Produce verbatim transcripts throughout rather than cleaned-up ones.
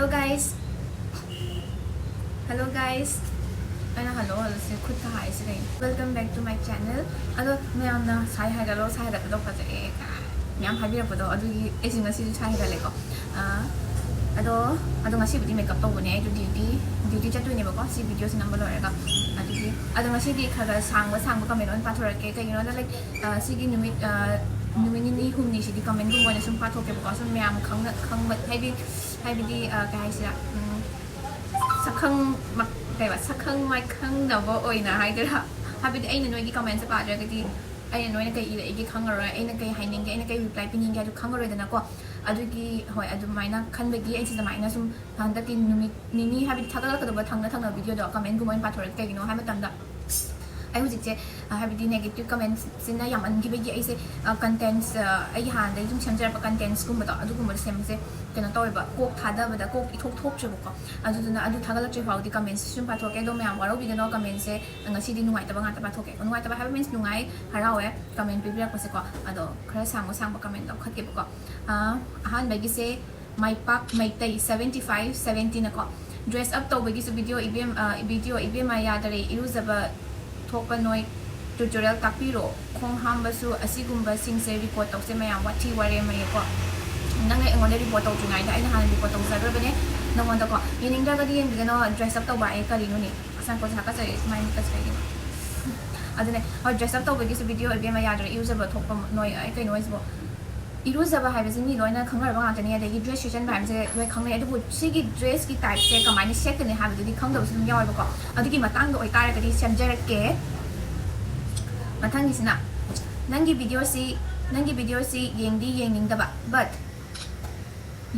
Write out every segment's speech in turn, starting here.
Hello guys. Hello guys. ꯑꯩꯅ hello hello ꯁꯤ ꯈꯨꯠꯇ ꯍꯥꯏꯁꯤ ꯀꯩꯅꯣ? Welcome back to my channel. ꯑꯗꯣ ꯃꯌꯥꯝꯅ ꯁꯥꯏ ꯍꯥꯏꯒꯠꯂꯣ, ꯁꯥꯏ ꯍꯥꯏꯒꯠꯄꯗꯣ ꯐꯖꯩꯌꯦ ꯀꯥꯏ ꯃꯌꯥꯝ ꯍꯥꯏꯕꯤꯔꯛꯄꯗꯣ, ꯑꯗꯨꯒꯤ ꯑꯩꯁꯨ ꯉꯁꯤꯁꯨ ꯁꯥꯏ ꯍꯥꯏꯒꯠꯂꯦꯀꯣ꯫ ꯑꯥ, ꯑꯗꯣ ꯑꯗꯣ ꯉꯁꯤꯕꯨꯗꯤ ꯃꯦꯀꯞ ꯇꯧꯕꯅꯦ, ꯑꯩꯗꯣ ꯗ꯭ꯌꯨꯇꯤ ꯗ꯭ꯌꯨꯇꯤ ꯆꯠꯇꯣꯏꯅꯦꯕꯀꯣ, ꯁꯤ ꯚꯤꯗꯤꯑꯣꯁꯤ ꯅꯝꯕ ꯂꯣꯏꯔꯒ꯫ ꯑꯗꯨꯗꯤ ꯑꯗꯣ ꯉꯁꯤꯗꯤ ꯈꯔ ꯈꯔ ꯁꯥꯡꯕ ꯁꯥꯡꯕ ꯀꯃꯦꯟ ꯑꯣꯏꯅ ꯄꯥꯊꯣꯔꯛꯀꯦ꯫ ꯀꯩꯒꯤꯅꯣꯗ, ꯂꯥꯏꯛ, ꯁꯤꯒꯤ ꯅꯨꯃꯤꯠ ꯅꯨꯃꯤꯠ ꯅꯤꯅꯤ ꯍꯨꯝꯅꯤꯁꯤꯗꯤ ꯀꯃꯦꯟꯒꯨꯝꯕ ꯑꯣꯏꯅ ꯁꯨꯝ ꯄꯥꯊꯣꯛꯀꯦꯕꯀꯣ꯫ ꯁꯨꯝ ꯃꯌꯥꯝ ꯈꯪꯅ ꯈꯪꯕ, ꯍꯥꯏꯗꯤ ꯍꯥꯏꯕꯗꯤ ꯀꯩ ꯍꯥꯏꯁꯤꯔꯥ, ꯁꯛꯈꯪ ꯀꯩꯕ ꯁꯛꯈꯪ ꯃꯥꯏꯈꯪꯅꯕ ꯑꯣꯏꯅ ꯍꯥꯏꯗꯣꯏꯔꯥ? ꯍꯥꯏꯕꯗꯤ ꯑꯩꯅ ꯅꯣꯏꯒꯤ ꯀꯃꯦꯟꯁꯦ ꯄꯥꯗ꯭ꯔꯒꯗꯤ ꯑꯩꯅ ꯅꯣꯏꯅ ꯀꯩ ꯏꯔꯛꯏꯒꯦ ꯈꯪꯉꯔꯣꯏ, ꯑꯩꯅ ꯀꯩ ꯍꯥꯏꯅꯤꯡꯒꯦ, ꯑꯩꯅ ꯀꯩ ꯔꯤꯄ꯭ꯂꯥꯏ ꯄꯤꯅꯤꯡꯒꯦ ꯍꯥꯏꯗꯣ ꯈꯪꯉꯔꯣꯏꯗꯅꯀꯣ꯫ ꯑꯗꯨꯒꯤ, ꯍꯣꯏ, ꯑꯗꯨꯃꯥꯏꯅ ꯈꯟꯕꯒꯤ ꯑꯩꯁꯦ ꯑꯗꯨꯃꯥꯏꯅ ꯁꯨꯝ ꯍꯟꯗꯛꯀꯤ ꯅꯨꯃꯤꯠ ꯅꯤꯅꯤ, ꯍꯥꯏꯕꯗꯤ ꯊꯥꯒꯠꯂꯛꯀꯗꯕ ꯊꯪꯅ ꯊꯪꯅ ꯚꯤꯗꯤꯑꯣꯗꯣ ꯀꯃꯦꯟꯒꯨꯝꯕ ꯑꯣꯏꯅ ꯄꯥꯊꯣꯔꯛꯀꯦ꯫ ꯀꯩꯒꯤꯅꯣ ꯍꯥꯏ ꯃꯇꯝꯗ, ꯑꯩ ꯍꯧꯖꯤꯛꯁꯦ, ꯑ, ꯍꯥꯏꯕꯗꯤ negative comments ꯁꯤꯅ ꯌꯥꯝꯃꯟꯈꯤꯕꯒꯤ ꯑꯩꯁꯦ, ꯑ, contents, ꯑ, ꯑꯩꯒꯤ ꯍꯥꯟꯅꯗꯒꯤ ꯁꯨꯝ ꯁꯦꯝꯖꯔꯛꯄ contentsꯀꯨꯝꯕꯗꯣ, ꯑꯗꯨꯒꯨꯝꯕꯗꯣ ꯁꯦꯝꯕꯁꯦ ꯀꯩꯅꯣ ꯇꯧꯋꯦꯕ, ꯀꯣꯛ ꯊꯥꯗꯕꯗ ꯀꯣꯛ ꯏꯊꯣꯛ ꯊꯣꯛꯇ꯭ꯔꯦꯕꯀꯣ꯫ ꯑꯗꯨꯗꯨꯅ ꯑꯗꯨ ꯊꯥꯒꯠꯂꯛꯇ꯭ꯔꯤ ꯐꯥꯎꯗꯤ comments ꯁꯨꯝ ꯄꯥꯊꯣꯛꯀꯦ꯫ ꯑꯗꯣ ꯃꯌꯥꯝ ꯋꯥꯔꯧꯕꯤꯒꯅꯣ, commentꯁꯦ ꯉꯁꯤꯗꯤ ꯅꯨꯡꯉꯥꯏꯇꯕ ꯉꯥꯛꯇ ꯄꯥꯊꯣꯛꯀꯦ꯫ ꯅꯨꯡꯉꯥꯏꯇꯕ ꯍꯥꯏꯕ means ꯅꯨꯡꯉꯥꯏ, ꯍꯔꯥꯎꯋꯦ comment ꯄꯤꯕꯤꯔꯛꯄꯁꯦꯀꯣ꯫ ꯑꯗꯣ ꯈꯔ ꯁꯥꯡꯕ ꯁꯥꯡꯕ comment ꯂꯧꯈꯠꯀꯦꯕꯀꯣ꯫ ꯑ, ꯑꯍꯥꯟꯕꯒꯤꯁꯦ ꯃꯥꯏꯄꯥꯛ Meitei seventy five seventyꯅꯀꯣ, "Dress up ꯇꯧꯕꯒꯤꯁꯨ video ꯏꯕꯦꯝ-, ꯑ, video ꯏꯕꯦꯝꯃ ꯌꯥꯗꯔꯦ, ꯏꯔꯨꯖꯕ ꯊꯣꯛꯄ ꯅꯣꯏ tutorial ꯇꯥꯛꯄꯤꯔꯣ, ꯈꯣꯡ ꯍꯥꯝꯕꯁꯨ ꯑꯁꯤꯒꯨꯝꯕꯁꯤꯡꯁꯦ record ꯇꯧꯁꯦ ꯃꯌꯥꯝ, ꯋꯥꯊꯤ ꯋꯥꯔꯦꯝ" ꯍꯥꯏꯌꯦꯀꯣ꯫ ꯅꯪꯅ ꯑꯩꯉꯣꯟꯗ report ꯇꯧꯗ꯭ꯔꯤꯉꯩꯗ ꯑꯩꯅ ꯍꯥꯟꯅ report ꯇꯧꯖꯈ꯭ꯔꯕꯅꯦ ꯅꯪꯉꯣꯟꯗꯀꯣ꯫ ꯌꯦꯡꯅꯤꯡꯗ꯭ꯔꯒꯗꯤ ꯌꯦꯡꯕꯤꯒꯅꯣ, dress up ꯇꯧꯕ ꯑꯩ ꯀꯔꯤꯅꯣꯅꯦ? ꯑꯁꯥꯡ ꯄꯣꯠꯁꯦ ꯍꯥꯀꯠꯆꯔꯦ, ꯃꯥꯏ ꯃꯤꯠꯀꯁꯦ ꯀꯩꯒꯤꯅꯣ? ꯑꯗꯨꯅꯦ, ꯍꯣꯏ, dress up ꯇꯧꯕꯒꯤꯁꯨ video ꯏꯕꯦꯝꯃ ꯌꯥꯗ꯭ꯔꯦ, ꯏꯔꯨꯖꯕ ꯊꯣꯛꯄ ꯅꯣꯏ, ꯑꯩ ꯀꯩꯅꯣ ꯍꯥꯏꯁꯤꯕꯣ? ꯏꯔꯨꯖꯕ ꯍꯥꯏꯕꯁꯤ ꯃꯤ ꯂꯣꯏꯅ ꯈꯪꯅꯔꯕ ꯉꯥꯛꯇꯅꯤ, ꯑꯗꯒꯤ dress ꯁꯦꯠꯆꯟꯕ ꯍꯥꯏꯕꯁꯦ ꯂꯣꯏ ꯈꯪꯅꯩ꯫ ꯑꯗꯨꯕꯨ ꯁꯤꯒꯤ dressꯀꯤ typeꯁꯦ ꯀꯃꯥꯏꯅ ꯁꯦꯠꯀꯅꯤ ꯍꯥꯏꯕꯗꯨꯗꯤ ꯈꯪꯗꯕꯁꯨ ꯑꯗꯨꯝ ꯌꯥꯎꯋꯦꯕꯀꯣ꯫ ꯑꯗꯨꯒꯤ ꯃꯇꯥꯡꯗ ꯑꯣꯏꯇꯥꯔꯒꯗꯤ ꯁꯦꯝꯖꯔꯛꯀꯦ꯫ ꯃꯊꯪꯒꯤꯁꯤꯅ, ꯅꯪꯒꯤ videoꯁꯤ, ꯅꯪꯒꯤ videoꯁꯤ ꯌꯦꯡꯗꯤ ꯌꯦꯡꯅꯤꯡꯗꯕ, but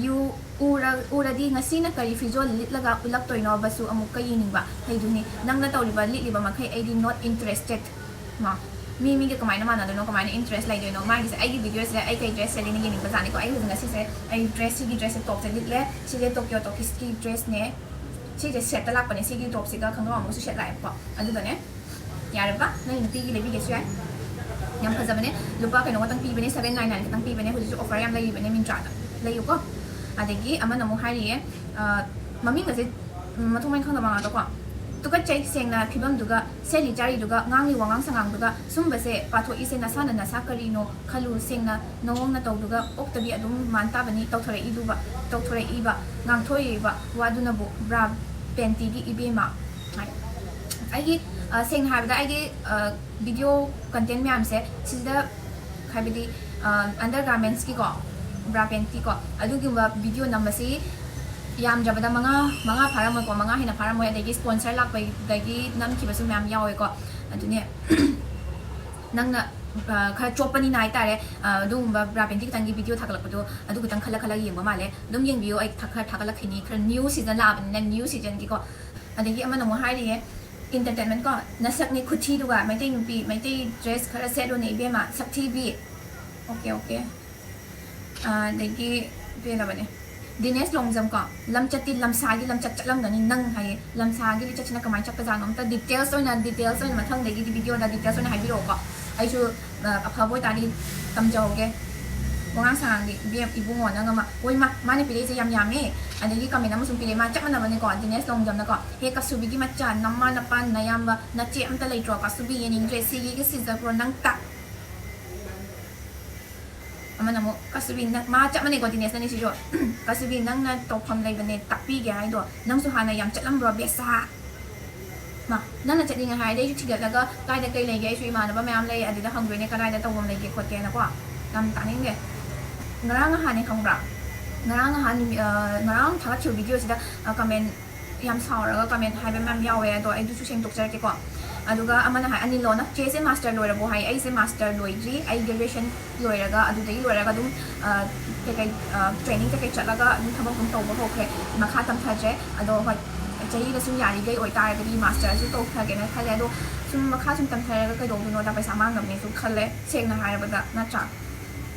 you ꯎꯔ-, ꯎꯔꯗꯤ ꯉꯁꯤꯅ ꯀꯔꯤ ꯐꯤꯖꯣꯜ ꯂꯤꯠꯂꯒ ꯎꯠꯂꯛꯇꯣꯏꯅꯣꯕꯁꯨ ꯑꯃꯨꯛꯀ ꯌꯦꯡꯅꯤꯡꯕ꯫ ꯍꯩꯗꯨꯅꯤ, ꯅꯪꯅ ꯇꯧꯔꯤꯕ ꯂꯤꯠꯂꯤꯕ ꯃꯈꯩ ꯑꯩꯗꯤ not interested꯫ ꯃꯥ, ꯃꯤ ꯃꯤꯒ ꯀꯃꯥꯏꯅ ꯃꯥꯟꯅꯗꯣꯏꯅꯣ, ꯀꯃꯥꯏꯅ interest ꯂꯩꯗꯣꯏꯅꯣ? ꯃꯥꯒꯤꯁꯦ ꯑꯩꯒꯤ videoꯁꯤꯗ ꯑꯩ ꯀꯩ dress ꯁꯦꯠꯂꯤꯅ ꯌꯦꯡꯅꯤꯡꯕ ꯖꯥꯠꯅꯤꯀꯣ꯫ ꯑꯩ ꯍꯧꯖꯤꯛ ꯉꯁꯤꯁꯦ ꯑꯩ dress, ꯁꯤꯒꯤ dressꯁꯦ, topꯁꯦ ꯂꯤꯠꯂꯦ꯫ ꯁꯤꯁꯦ Tokyo Talkiesꯀꯤ dressꯅꯦ꯫ ꯁꯤꯁꯦ setꯇ ꯂꯥꯛꯄꯅꯦ꯫ ꯁꯤꯒꯤ topꯁꯤꯒ ꯈꯪꯒꯥꯎ ꯑꯃꯒꯁꯨ set ꯂꯥꯛꯑꯦꯕꯀꯣ꯫ ꯑꯗꯨꯒꯅꯦ, ꯌꯥꯔꯕ? ꯅꯪ ꯅꯨꯄꯤꯒꯤ ꯂꯩꯕꯤꯒꯦꯁꯨ ꯌꯥꯏ꯫ ꯌꯥꯝ ꯐꯖꯕꯅꯦ꯫ ꯂꯨꯄꯥ ꯀꯩꯅꯣ ꯈꯛꯇꯪ ꯄꯤꯕꯅꯦ, seven nine nine ꯈꯛꯇꯪ ꯄꯤꯕꯅꯦ꯫ ꯍꯧꯖꯤꯛꯁꯨ offer ꯌꯥꯝ ꯂꯩꯔꯤꯕꯅꯦ Myntraꯗ꯫ ꯂꯩꯌꯨꯀꯣ꯫ ꯑꯗꯒꯤ ꯑꯃꯅ ꯑꯃꯨꯛ ꯍꯥꯏꯔꯤꯌꯦ, ꯃꯃꯤꯡ ꯑꯁꯦ ꯃꯊꯣꯡ ꯃꯔꯝ ꯈꯪꯗꯕ ꯉꯥꯛꯇ ꯀꯣ꯫ ꯇꯨꯀꯠꯆꯩ꯫ ꯁꯦꯡꯅ ꯐꯤꯕꯝꯗꯨꯒ, ꯁꯦꯠꯂꯤ ꯆꯥꯔꯤꯗꯨꯒ, ꯉꯥꯡꯂꯤ ꯋꯥꯉꯥꯡ ꯁꯉꯥꯡꯗꯨꯒ, ꯁꯨꯝꯕꯁꯦ ꯄꯥꯊꯣꯛꯏꯁꯦ ꯅꯁꯥꯅ ꯅꯁꯥ ꯀꯔꯤꯅꯣ ꯈꯜꯂꯨ꯫ ꯁꯦꯡꯅ ꯅꯑꯣꯡ ꯅꯇꯧꯗꯨꯒ ꯑꯣꯛꯇꯕꯤ ꯑꯗꯨꯝ ꯃꯥꯟ ꯇꯥꯕꯅꯤ ꯇꯧꯊꯣꯔꯛꯏꯗꯨꯕ, ꯇꯧꯊꯣꯔꯛꯏꯕ, ꯉꯥꯡꯊꯣꯔꯛꯏꯕ ꯋꯥꯗꯨꯅꯕꯨ꯫ ꯕ꯭ꯔꯥ ꯄꯦꯟꯇꯤꯒꯤ ꯏꯕꯦꯝꯃ ꯍꯥꯏ꯫ ꯑꯩꯒꯤ ꯁꯦꯡꯅ ꯍꯥꯏꯔꯕꯗ ꯑꯩꯒꯤ ꯚꯤꯗꯤꯑꯣ ꯀꯟꯇꯦꯟ ꯃꯌꯥꯝꯁꯦ ꯁꯤꯗ, ꯍꯥꯏꯕꯗꯤ ꯑꯟꯗꯔ ꯒꯥꯔꯃꯦꯟꯁꯀꯤꯀꯣ, ꯕ꯭ꯔꯥ ꯄꯦꯟꯇꯤꯀꯣ, ꯑꯗꯨꯒꯨꯝꯕ ꯚꯤꯗꯤꯑꯣ ꯅꯝꯕꯁꯤ ꯌꯥꯝꯗ꯭ꯔꯕꯗ ꯃꯉꯥ, ꯃꯉꯥ ꯐꯥꯔꯝꯃꯣꯏꯀꯣ, ꯃꯉꯥ ꯍꯦꯟꯅ ꯐꯥꯔꯝꯃꯣꯏ꯫ ꯑꯗꯒꯤ ꯁ꯭ꯄꯣꯟꯁꯔ ꯂꯥꯛꯄꯗꯒꯤ ꯅꯝꯈꯤꯕꯁꯨ ꯃꯌꯥꯝ ꯌꯥꯎꯋꯦꯀꯣ꯫ ꯑꯗꯨꯅꯦ ꯅꯪꯅ ꯈꯔ ꯆꯣꯞꯄꯅꯤꯅ ꯍꯥꯏꯇꯥꯔꯦ꯫ ꯑꯗꯨꯒꯨꯝꯕ ꯕ꯭ꯔꯥ ꯄꯦꯟꯇꯤ ꯈꯤꯇꯪꯒꯤ ꯚꯤꯗꯤꯑꯣ ꯊꯥꯒꯠꯂꯛꯄꯗꯣ ꯑꯗꯨ ꯈꯤꯇꯪ ꯈꯜꯂ ꯈꯜꯂꯒ ꯌꯦꯡꯕ ꯃꯥꯜꯂꯦ꯫ ꯑꯗꯨꯝ ꯌꯦꯡꯕꯤꯌꯨ꯫ ꯑꯩ ꯈꯔ ꯊꯥꯒꯠꯂꯛꯈꯤꯅꯤ꯫ ꯈꯔ ꯅ꯭ꯌꯨ ꯁꯤꯖꯟ ꯂꯥꯛꯑꯕꯅꯤꯅ, ꯅ꯭ꯌꯨ ꯁꯤꯖꯟꯒꯤꯀꯣ꯫ ꯑꯗꯒꯤ ꯑꯃꯅ ꯑꯃꯨꯛ ꯍꯥꯏꯔꯤꯌꯦ, ꯏꯟꯇꯔꯇꯦꯟꯃꯦꯟ ꯀꯣ, ꯅꯁꯛꯅꯦ ꯈꯨꯊꯤꯗꯨꯒ ꯃꯩꯇꯩ ꯅꯨꯄꯤ, ꯃꯩꯇꯩ ꯗ꯭ꯔꯦꯁ ꯈꯔ ꯁꯦꯠꯂꯨꯅꯦ ꯏꯕꯦꯝꯃ, ꯁꯛꯊꯤꯕꯤ꯫ Okay, okay. ꯑꯗꯒꯤ ꯄꯦꯜꯂꯕꯅꯦ꯫ ꯗꯤꯅꯦꯁ ꯂꯣꯡꯖꯝ ꯀꯣ, ꯂꯝꯆꯠꯇꯤ ꯂꯝꯁꯥꯒꯤ ꯂꯝꯆꯠ ꯆꯠꯂꯝꯒꯅꯤ ꯅꯪ ꯍꯥꯏꯌꯦ꯫ ꯂꯝꯁꯥꯒꯤ ꯂꯤꯆꯠꯁꯤꯅ ꯀꯃꯥꯏꯅ ꯆꯠꯄꯖꯥꯠꯅꯣ? ꯑꯝꯇ ꯗꯤꯇꯦꯜꯁ ꯑꯣꯏꯅ, ꯗꯤꯇꯦꯜꯁ ꯑꯣꯏꯅ ꯃꯊꯪꯗꯒꯤꯗꯤ ꯚꯤꯗꯤꯑꯣꯗ ꯗꯤꯇꯦꯜꯁ ꯑꯣꯏꯅ ꯍꯥꯏꯕꯤꯔꯛꯑꯣꯀꯣ꯫ ꯑꯩꯁꯨ ꯑꯐꯕ ꯑꯣꯏꯇꯥꯔꯗꯤ ꯇꯝꯖꯍꯧꯒꯦ꯫ ꯋꯥꯉꯥꯡ ꯁꯉꯥꯡꯗꯤ ꯏꯕꯦꯝ, ꯏꯕꯨꯡꯉꯣ ꯅꯪ ꯑꯃ꯫ ꯍꯣꯏ ꯃꯥ, ꯃꯥꯅ ꯄꯤꯔꯛꯏꯁꯦ ꯌꯥꯝ ꯌꯥꯝꯃꯦ꯫ ꯑꯗꯒꯤ ꯀꯃꯦꯟ ꯑꯃꯁꯨ ꯄꯤꯔꯛꯑꯦ, ꯃꯥ ꯆꯞ ꯃꯥꯟꯅꯕꯅꯦꯀꯣ, ꯗꯤꯅꯦꯁ ꯂꯣꯡꯖꯝꯅꯀꯣ꯫ "ꯍꯦ ꯀꯁꯨꯕꯤꯒꯤ ꯃꯆꯥ, ꯅꯃꯥ ꯅꯄꯥ ꯅꯌꯥꯝꯕ ꯅꯆꯦ ꯑꯝꯇ ꯂꯩꯇ꯭ꯔꯣ? ꯀꯁꯨꯕꯤ ꯌꯦꯡꯅꯤꯡꯗ꯭ꯔꯦ, ꯁꯤꯒꯤꯒ ꯁꯤꯖꯈ꯭ꯔꯣ ꯅꯪ ꯇ"꯫ ꯑꯃꯅ ꯑꯃꯨꯛ, "ꯀꯁꯨꯕꯤ ꯅꯪ"꯫ ꯃꯥ ꯆꯞ ꯃꯥꯟꯅꯩꯀꯣ ꯗꯤꯅꯦꯁꯅꯅꯤ ꯁꯤꯁꯨ꯫ "ꯀꯁꯨꯕꯤ ꯅꯪꯅ ꯇꯧꯐꯝ ꯂꯩꯕꯅꯦ ꯇꯥꯛꯄꯤꯒꯦ ꯍꯥꯏꯗꯣ, ꯅꯪꯁꯨ ꯍꯥꯟꯅ ꯌꯥꯝ ꯆꯠꯂꯝꯕ꯭ꯔꯣ ꯕꯦꯁꯥ"꯫ ꯃꯥ, "ꯅꯪꯅ ꯆꯠꯅꯤꯡꯉꯦ ꯍꯥꯏꯔꯗꯤ ꯑꯩꯁꯨ ꯊꯤꯒꯠꯂꯒ ꯀꯥꯏꯗ ꯀꯩ ꯂꯩꯒꯦ, ꯑꯩꯁꯨ ꯏꯃꯥꯟꯅꯕ ꯃꯌꯥꯝ ꯂꯩ, ꯑꯗꯨꯗ ꯍꯪꯗꯣꯏꯅꯦ ꯀꯗꯥꯏꯗ ꯇꯧꯐꯝ ꯂꯩꯒꯦ ꯈꯣꯠꯀꯦꯅꯀꯣ"꯫ ꯌꯥꯝ ꯇꯥꯅꯤꯡꯗꯦ꯫ ꯉꯔꯥꯡ ꯅꯍꯥꯟꯅꯦ ꯈꯪꯕ꯭ꯔꯥ? ꯉꯔꯥꯡ ꯅꯍꯥꯟ ꯅꯨꯃꯤꯠ, ꯑ, ꯉꯔꯥꯡ ꯊꯥꯒꯠꯈꯤꯕ ꯚꯤꯗꯤꯑꯣꯁꯤꯗ, ꯑ, ꯀꯃꯦꯟ ꯌꯥꯝ ꯁꯥꯎꯔꯒ ꯀꯃꯦꯟ ꯍꯥꯏꯕ ꯃꯌꯥꯝ ꯌꯥꯎꯋꯦ, ꯑꯗꯣ ꯑꯩꯗꯨꯁꯨ ꯁꯦꯡꯗꯣꯛꯆꯔꯛꯀꯦꯀꯣ꯫ ꯑꯗꯨꯒ ꯑꯃꯅ ꯍꯥꯏ, ꯑꯅꯤꯂꯣꯅ, "ꯆꯦꯁꯦ ꯃꯥꯁꯇꯔ ꯂꯣꯏꯔꯕꯣ?" ꯍꯥꯏ꯫ "ꯑꯩꯁꯦ ꯃꯥꯁꯇꯔ ꯂꯣꯏꯗ꯭ꯔꯤ, ꯑꯩ ꯒ꯭ꯔꯦꯖꯨꯑꯦꯁꯟ ꯂꯣꯏꯔꯒ, ꯑꯗꯨꯗꯒꯤ ꯂꯣꯏꯔꯒ ꯑꯗꯨꯝ, ꯑ, ꯀꯩꯀꯩ, ꯑ, ꯇ꯭ꯔꯦꯅꯤꯡ ꯀꯩꯀꯩ ꯆꯠꯂꯒ ꯑꯗꯨꯝ ꯊꯕꯛ ꯑꯗꯨꯝ ꯇꯧꯕ ꯍꯧꯈ꯭ꯔꯦ, ꯃꯈꯥ ꯇꯝꯊꯗ꯭ꯔꯦ꯫ ꯑꯗꯣ ꯍꯣꯏ, ꯆꯍꯤꯗ ꯁꯨꯝ ꯌꯥꯔꯤꯈꯩ ꯑꯣꯏꯇꯥꯔꯒꯗꯤ ꯃꯥꯁꯇꯔꯁꯨ ꯇꯧꯊꯒꯦꯅ ꯈꯜꯂꯦ꯫ ꯑꯗꯣ ꯁꯨꯝ ꯃꯈꯥ ꯁꯨꯝ ꯇꯝꯊꯔꯒ ꯀꯩꯗꯧꯗꯣꯏꯅꯣꯗ, ꯄꯩꯁꯥ ꯃꯥꯡꯅꯕꯅꯦꯁꯨ ꯈꯜꯂꯦ, ꯁꯦꯡꯅ ꯍꯥꯏꯔꯕꯗ, ꯅꯠꯇ꯭ꯔꯥ?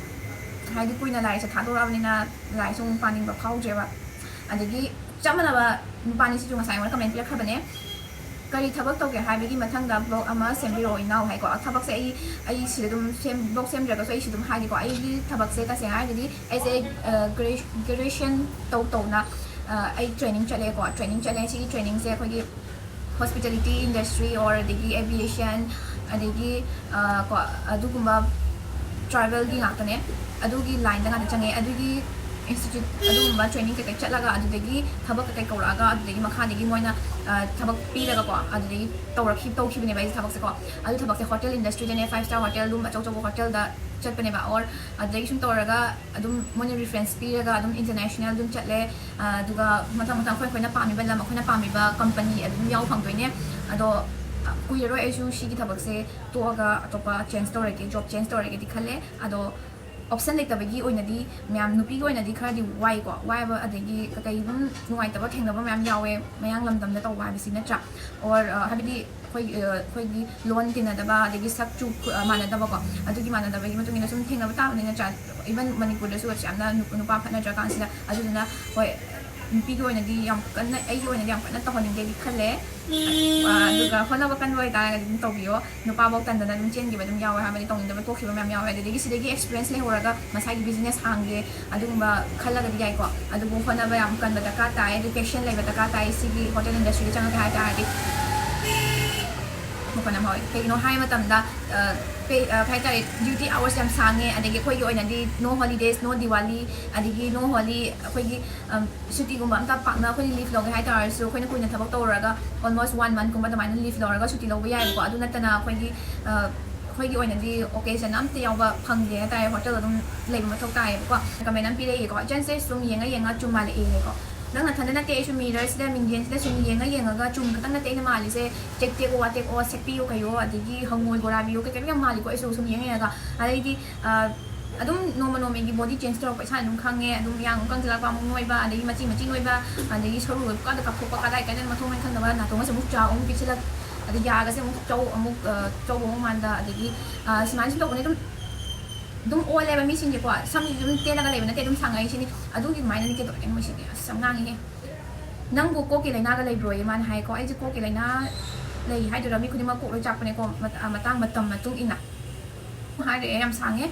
ꯍꯥꯏꯗꯤ ꯀꯨꯏꯅ ꯂꯥꯏꯔꯤꯛꯁꯦ ꯊꯥꯗꯣꯔꯛꯑꯕꯅꯤꯅ ꯂꯥꯏꯔꯤꯛꯁꯨ ꯑꯃꯨꯛ ꯄꯥꯅꯤꯡꯕ ꯐꯥꯎꯗ꯭ꯔꯦꯕ꯫ ꯑꯗꯒꯤ ꯆꯞ ꯃꯥꯟꯅꯕ ꯅꯨꯄꯥꯅꯤꯁꯤꯁꯨ ꯉꯁꯥꯏ ꯑꯩꯉꯣꯟꯗ ꯀꯃꯦꯟ ꯄꯤꯔꯛꯈ꯭ꯔꯕꯅꯦ, "ꯀꯔꯤ ꯊꯕꯛ ꯇꯧꯒꯦ ꯍꯥꯏꯕꯒꯤ ꯃꯊꯪꯗ ꯕ꯭ꯂꯣꯛ ꯑꯃ ꯁꯦꯝꯕꯤꯔꯛꯑꯣ ꯏꯅꯥꯎ" ꯍꯥꯏꯀꯣ꯫ ꯊꯕꯛꯁꯦ ꯑꯩ, ꯑꯩ ꯁꯤꯗ ꯑꯗꯨꯝ ꯁꯦꯝ-, ꯕ꯭ꯂꯣꯛ ꯁꯦꯝꯗ꯭ꯔꯒꯁꯨ ꯑꯩ ꯁꯤ ꯑꯗꯨꯝ ꯍꯥꯏꯒꯦꯀꯣ꯫ ꯑꯩꯒꯤ ꯊꯕꯛꯁꯦ ꯇꯁꯦꯡꯅ ꯍꯥꯏꯔꯒꯗꯤ ꯑꯩꯁꯦ, ꯑ, ꯒ꯭ꯔꯦ-, ꯒ꯭ꯔꯦꯖꯨꯑꯦꯁꯟ ꯇꯧ ꯇꯧꯅ ꯑꯩ ꯇ꯭ꯔꯦꯅꯤꯡ ꯆꯠꯂꯦꯀꯣ꯫ ꯇ꯭ꯔꯦꯅꯤꯡ ꯆꯠꯂꯦ꯫ ꯁꯤꯒꯤ ꯇ꯭ꯔꯦꯅꯤꯡꯁꯦ ꯑꯩꯈꯣꯏꯒꯤ hospitality industry or ꯑꯗꯒꯤ aviation, ꯑꯗꯒꯤ ꯀꯣ ꯑꯗꯨꯒꯨꯝꯕ travelꯒꯤ ꯉꯥꯛꯇꯅꯦ꯫ ꯑꯗꯨꯒꯤ lineꯗ ꯉꯥꯛꯇ ꯆꯪꯉꯦ꯫ ꯑꯗꯨꯒꯤ institute ꯑꯗꯨꯒꯨꯝꯕ training ꯀꯩꯀꯩ ꯆꯠꯂꯒ ꯑꯗꯨꯗꯒꯤ ꯊꯕꯛ ꯀꯩꯀꯩ ꯀꯧꯔꯛꯑꯒ ꯑꯗꯨꯗꯒꯤ ꯃꯈꯥꯗꯒꯤ ꯃꯣꯏꯅ ꯊꯕꯛ ꯄꯤꯔꯒꯀꯣ ꯑꯗꯨꯗꯒꯤ ꯇꯧꯔꯛꯈꯤ ꯇꯧꯈꯤꯕꯅꯦꯕ ꯑꯩꯁꯦ ꯊꯕꯛꯁꯦꯀꯣ꯫ ꯑꯗꯨ ꯊꯕꯛꯁꯦ hotel industryꯗꯅꯦ, five star hotel ꯑꯗꯨꯝ ꯑꯆꯧ ꯑꯆꯧꯕ hotelꯗ ꯆꯠꯄꯅꯦꯕ꯫ Or ꯑꯗꯨꯗꯒꯤ ꯁꯨꯝ ꯇꯧꯔꯒ ꯑꯗꯨꯝ ꯃꯣꯏꯅ reference ꯄꯤꯔꯒ ꯑꯗꯨꯝ international ꯑꯗꯨꯝ ꯆꯠꯂꯦ꯫ ꯑꯗꯨꯒ ꯃꯊꯪ ꯃꯊꯪ ꯑꯩꯈꯣꯏ ꯑꯩꯈꯣꯏꯅ ꯄꯥꯝꯃꯤꯕ ꯂꯝ, ꯑꯩꯈꯣꯏꯅ ꯄꯥꯝꯃꯤꯕ company ꯑꯗꯨꯝ ꯌꯥꯎ ꯐꯪꯗꯣꯏꯅꯦ꯫ ꯑꯗꯣ ꯀꯨꯏꯔꯔꯣꯏ ꯑꯩꯁꯨ ꯁꯤꯒꯤ ꯊꯕꯛꯁꯦ ꯇꯣꯛꯑꯒ ꯑꯇꯣꯞꯄ change ꯇꯧꯔꯒꯦ, job change ꯇꯧꯔꯒꯦꯗꯤ ꯈꯜꯂꯦ꯫ ꯑꯗꯣ option ꯂꯩꯇꯕꯒꯤ ꯑꯣꯏꯅꯗꯤ ꯃꯌꯥꯝ ꯅꯨꯄꯤꯒꯤ ꯑꯣꯏꯅꯗꯤ ꯈꯔꯗꯤ ꯋꯥꯏꯀꯣ꯫ ꯋꯥꯏꯕ ꯑꯗꯒꯤ ꯀꯩꯀꯩ ꯑꯗꯨꯝ ꯅꯨꯡꯉꯥꯏꯇꯕ ꯊꯦꯡꯅꯕ ꯃꯌꯥꯝ ꯌꯥꯎꯋꯦ ꯃꯌꯥꯡ ꯂꯝꯗꯝꯗ ꯇꯧꯕ ꯍꯥꯏꯕꯁꯤ, ꯅꯠꯇ꯭ꯔꯥ? Or ꯍꯥꯏꯕꯗꯤ ꯑꯩꯈꯣꯏ ꯑꯩꯈꯣꯏꯒꯤ ꯂꯣꯟ ꯇꯤꯟꯅꯗꯕ ꯑꯗꯒꯤ ꯁꯛ ꯆꯨ ꯃꯥꯟꯅꯗꯕꯀꯣ꯫ ꯑꯗꯨꯒꯤ ꯃꯥꯟꯅꯗꯕꯒꯤ ꯃꯇꯨꯡ ꯏꯟꯅ ꯁꯨꯝ ꯊꯦꯡꯅꯕ ꯇꯥꯕꯅꯤ, ꯅꯠꯇ꯭ꯔꯥ? Even ꯃꯅꯤꯄꯨꯔꯗꯁꯨ ꯌꯥꯝꯅ ꯅꯨꯄꯥ ꯐꯠꯅꯗ꯭ꯔꯀꯥꯟꯁꯤꯗ꯫ ꯑꯗꯨꯗꯨꯅ ꯍꯣꯏ, ꯅꯨꯄꯤꯒꯤ ꯑꯣꯏꯅꯗꯤ ꯌꯥꯝ ꯀꯟꯅ, ꯑꯩꯒꯤ ꯑꯣꯏꯅꯗꯤ ꯌꯥꯝ ꯀꯟꯅ ꯇꯧꯍꯟꯅꯤꯡꯗꯦꯗꯤ ꯈꯜꯂꯦ꯫ ꯑꯗꯨꯒ ꯍꯣꯠꯅꯕ ꯀꯟꯕ ꯑꯣꯏꯇꯥꯔꯒꯗꯤ ꯑꯗꯨꯝ ꯇꯧꯕꯤꯌꯣ꯫ ꯅꯨꯄꯥꯐꯧ ꯇꯟꯗꯅ ꯑꯗꯨꯝ ꯆꯦꯟꯈꯤꯕ ꯑꯗꯨꯝ ꯌꯥꯎꯋꯦ ꯍꯥꯏꯕꯗꯤ, ꯇꯧꯅꯤꯡꯗꯕ ꯇꯣꯛꯈꯤꯕ ꯃꯌꯥꯝ ꯌꯥꯎꯋꯦ꯫ ꯑꯗꯨꯗꯒꯤ ꯁꯤꯗꯒꯤ experience ꯂꯩꯍꯧꯔꯒ ꯃꯁꯥꯒꯤ business ꯍꯥꯡꯒꯦ ꯑꯗꯨꯒꯨꯝꯕ ꯈꯜꯂꯒꯗꯤ ꯌꯥꯏꯀꯣ꯫ ꯑꯗꯨꯕꯨ ꯍꯣꯠꯅꯕ ꯌꯥꯝ ꯀꯟꯕ ꯗꯔꯀꯥꯔ ꯇꯥꯏ, ꯑꯗꯨ passion ꯂꯩꯕ ꯗꯔꯀꯥꯔ ꯇꯥꯏ꯫ ꯁꯤꯒꯤ hotel industryꯗ ꯆꯪꯉꯛꯀꯦ ꯍꯥꯏ ꯇꯥꯔꯗꯤ ꯃꯈꯣꯟ ꯌꯥꯝ ꯍꯧꯋꯦ꯫ ꯀꯩꯒꯤꯅꯣ ꯍꯥꯏ ꯃꯇꯝꯗ ꯀꯩ ꯍꯥꯏꯇꯥꯔꯦ, duty hours ꯌꯥꯝ ꯁꯥꯡꯉꯦ꯫ ꯑꯗꯒꯤ ꯑꯩꯈꯣꯏꯒꯤ ꯑꯣꯏꯅꯗꯤ no holidays, no Diwali, ꯑꯗꯒꯤ no holi, ꯑꯩꯈꯣꯏꯒꯤ ꯁꯨꯇꯤꯒꯨꯝꯕ ꯑꯝꯇ ꯄꯥꯛꯅ ꯑꯩꯈꯣꯏꯅ leave ꯂꯧꯒꯦ ꯍꯥꯏ ꯇꯥꯔꯁꯨ ꯑꯩꯈꯣꯏꯅ ꯀꯨꯏꯅ ꯊꯕꯛ ꯇꯧꯔꯨꯔꯒ almost one monthꯀꯨꯝꯕ ꯑꯗꯨꯃꯥꯏꯅ leave ꯂꯧꯔꯒ ꯁꯨꯇꯤ ꯂꯧꯕ ꯌꯥꯏꯕꯀꯣ꯫ ꯑꯗꯨ ꯅꯠꯇꯅ ꯑꯩꯈꯣꯏꯒꯤ ꯑꯩꯈꯣꯏꯒꯤ ꯑꯣꯏꯅꯗꯤ occasion ꯑꯝꯇ ꯌꯥꯎꯕ ꯐꯪꯗꯦ ꯍꯥꯏ ꯇꯥꯔꯦ꯫ Hotel ꯑꯗꯨꯝ ꯂꯩꯕ ꯃꯊꯧ ꯇꯥꯏꯌꯦꯕꯀꯣ꯫ Recommend ꯑꯃ ꯄꯤꯔꯛꯏꯀꯣ꯫ ꯏꯆꯟꯁꯦ ꯁꯨꯝ ꯌꯦꯡꯉ ꯌꯦꯡꯉ ꯆꯨꯝ ꯃꯥꯜꯂꯛꯑꯦꯀꯣ꯫ ꯅꯪ ꯅꯊꯟꯗ ꯅꯠꯇꯦ, ꯑꯩꯁꯨ mirrorꯁꯤꯗ, ꯃꯤꯡꯖꯦꯜꯁꯤꯗ ꯁꯨꯝ ꯌꯦꯡꯉ ꯌꯦꯡꯉꯒ ꯆꯨꯝ ꯈꯛꯇꯪ ꯅꯠꯇꯦ ꯑꯩꯅ ꯃꯥꯜꯂꯤꯁꯦ꯫ ꯆꯦꯛ ꯇꯦꯛꯑꯣ ꯋꯥ ꯇꯦꯛꯑꯣ, ꯁꯦꯛꯄꯤꯌꯣ ꯀꯩꯌꯣ, ꯑꯗꯒꯤ ꯍꯪꯉꯣꯏ ꯕꯣꯔꯥꯕꯤꯌꯣ ꯀꯩꯀꯩ ꯌꯥꯝ ꯃꯥꯜꯂꯤꯀꯣ꯫ ꯑꯩꯁꯨ ꯁꯨꯝ ꯌꯦꯡꯉ ꯌꯦꯡꯉꯒ ꯑꯗꯩꯗꯤ ꯑꯗꯨꯝ ꯅꯣꯡꯃ ꯅꯣꯡꯃꯒꯤ body change ꯇꯧꯔꯛꯄ ꯏꯁꯥꯅ ꯑꯗꯨꯝ ꯈꯪꯉꯦ꯫ ꯑꯗꯨꯝ ꯌꯥꯡ ꯑꯃꯨꯛ ꯀꯪꯁꯤꯜꯂꯛꯄ, ꯑꯃꯨꯛ ꯅꯣꯏꯕ, ꯑꯗꯒꯤ ꯃꯆꯤ ꯃꯆꯤ ꯅꯣꯏꯕ, ꯑꯗꯒꯤ ꯁꯔꯨ ꯂꯣꯏꯕꯀꯥꯟꯗ ꯀꯥꯞꯊꯣꯛꯄ, ꯀꯗꯥꯏ ꯀꯥꯏꯗꯅ ꯃꯊꯣꯡ ꯃꯔꯝ ꯈꯪꯗꯕ, ꯅꯥꯇꯣꯟꯒꯁꯦ ꯑꯃꯨꯛ ꯆꯥꯎ, ꯑꯃꯨꯛ ꯄꯤꯛꯁꯤꯜꯂꯛ, ꯑꯗꯩ ꯌꯥꯒꯁꯦ ꯑꯃꯨꯛ ꯆꯧ, ꯑꯃꯨꯛ ꯆꯧꯕ ꯑꯃꯨꯛ ꯃꯥꯟꯗ, ꯑꯗꯒꯤ ꯁꯨꯃꯥꯏꯅ ꯁꯨꯝ ꯇꯧꯕꯅꯦ꯫ ꯑꯗꯨꯝ ꯑꯗꯨꯝ ꯑꯣꯜꯂꯦꯕ ꯃꯤꯁꯤꯡꯁꯦꯀꯣ꯫ ꯁꯝꯁꯤꯁꯨ ꯑꯗꯨꯝ ꯇꯦꯜꯂꯒ ꯂꯩꯕ ꯅꯠꯇꯦ, ꯑꯗꯨꯝ ꯁꯥꯡꯉꯛꯏꯁꯤꯅꯤ꯫ ꯑꯗꯨꯒꯤ ꯑꯗꯨꯃꯥꯏꯅꯅꯤ ꯀꯩꯗꯧꯔꯒꯦ ꯃꯣꯏꯁꯤꯗꯤ꯫ ꯑꯁ ꯌꯥꯝ ꯉꯥꯡꯉꯤꯍꯦ꯫ "ꯅꯪꯕꯨ ꯀꯣꯛꯀꯤ ꯂꯥꯏꯅꯥꯒ ꯂꯩꯕ꯭ꯔꯣꯌꯦ?" ꯃꯥꯅ ꯍꯥꯏꯀꯣ꯫ ꯑꯩꯁꯦ ꯀꯣꯛꯀꯤ ꯂꯥꯏꯅꯥ ꯂꯩ ꯍꯥꯏꯗꯣꯏꯔꯥ, ꯃꯤ ꯈꯨꯗꯤꯡꯃꯛ ꯀꯣꯛ ꯂꯣꯏ ꯆꯥꯛꯄꯅꯦꯀꯣ, ꯃꯇꯥꯡ ꯃꯇꯝ ꯃꯇꯨꯡ ꯏꯟꯅ꯫ ꯍꯥꯏꯔꯛꯑꯦ, ꯌꯥꯝ ꯁꯥꯡꯉꯦ꯫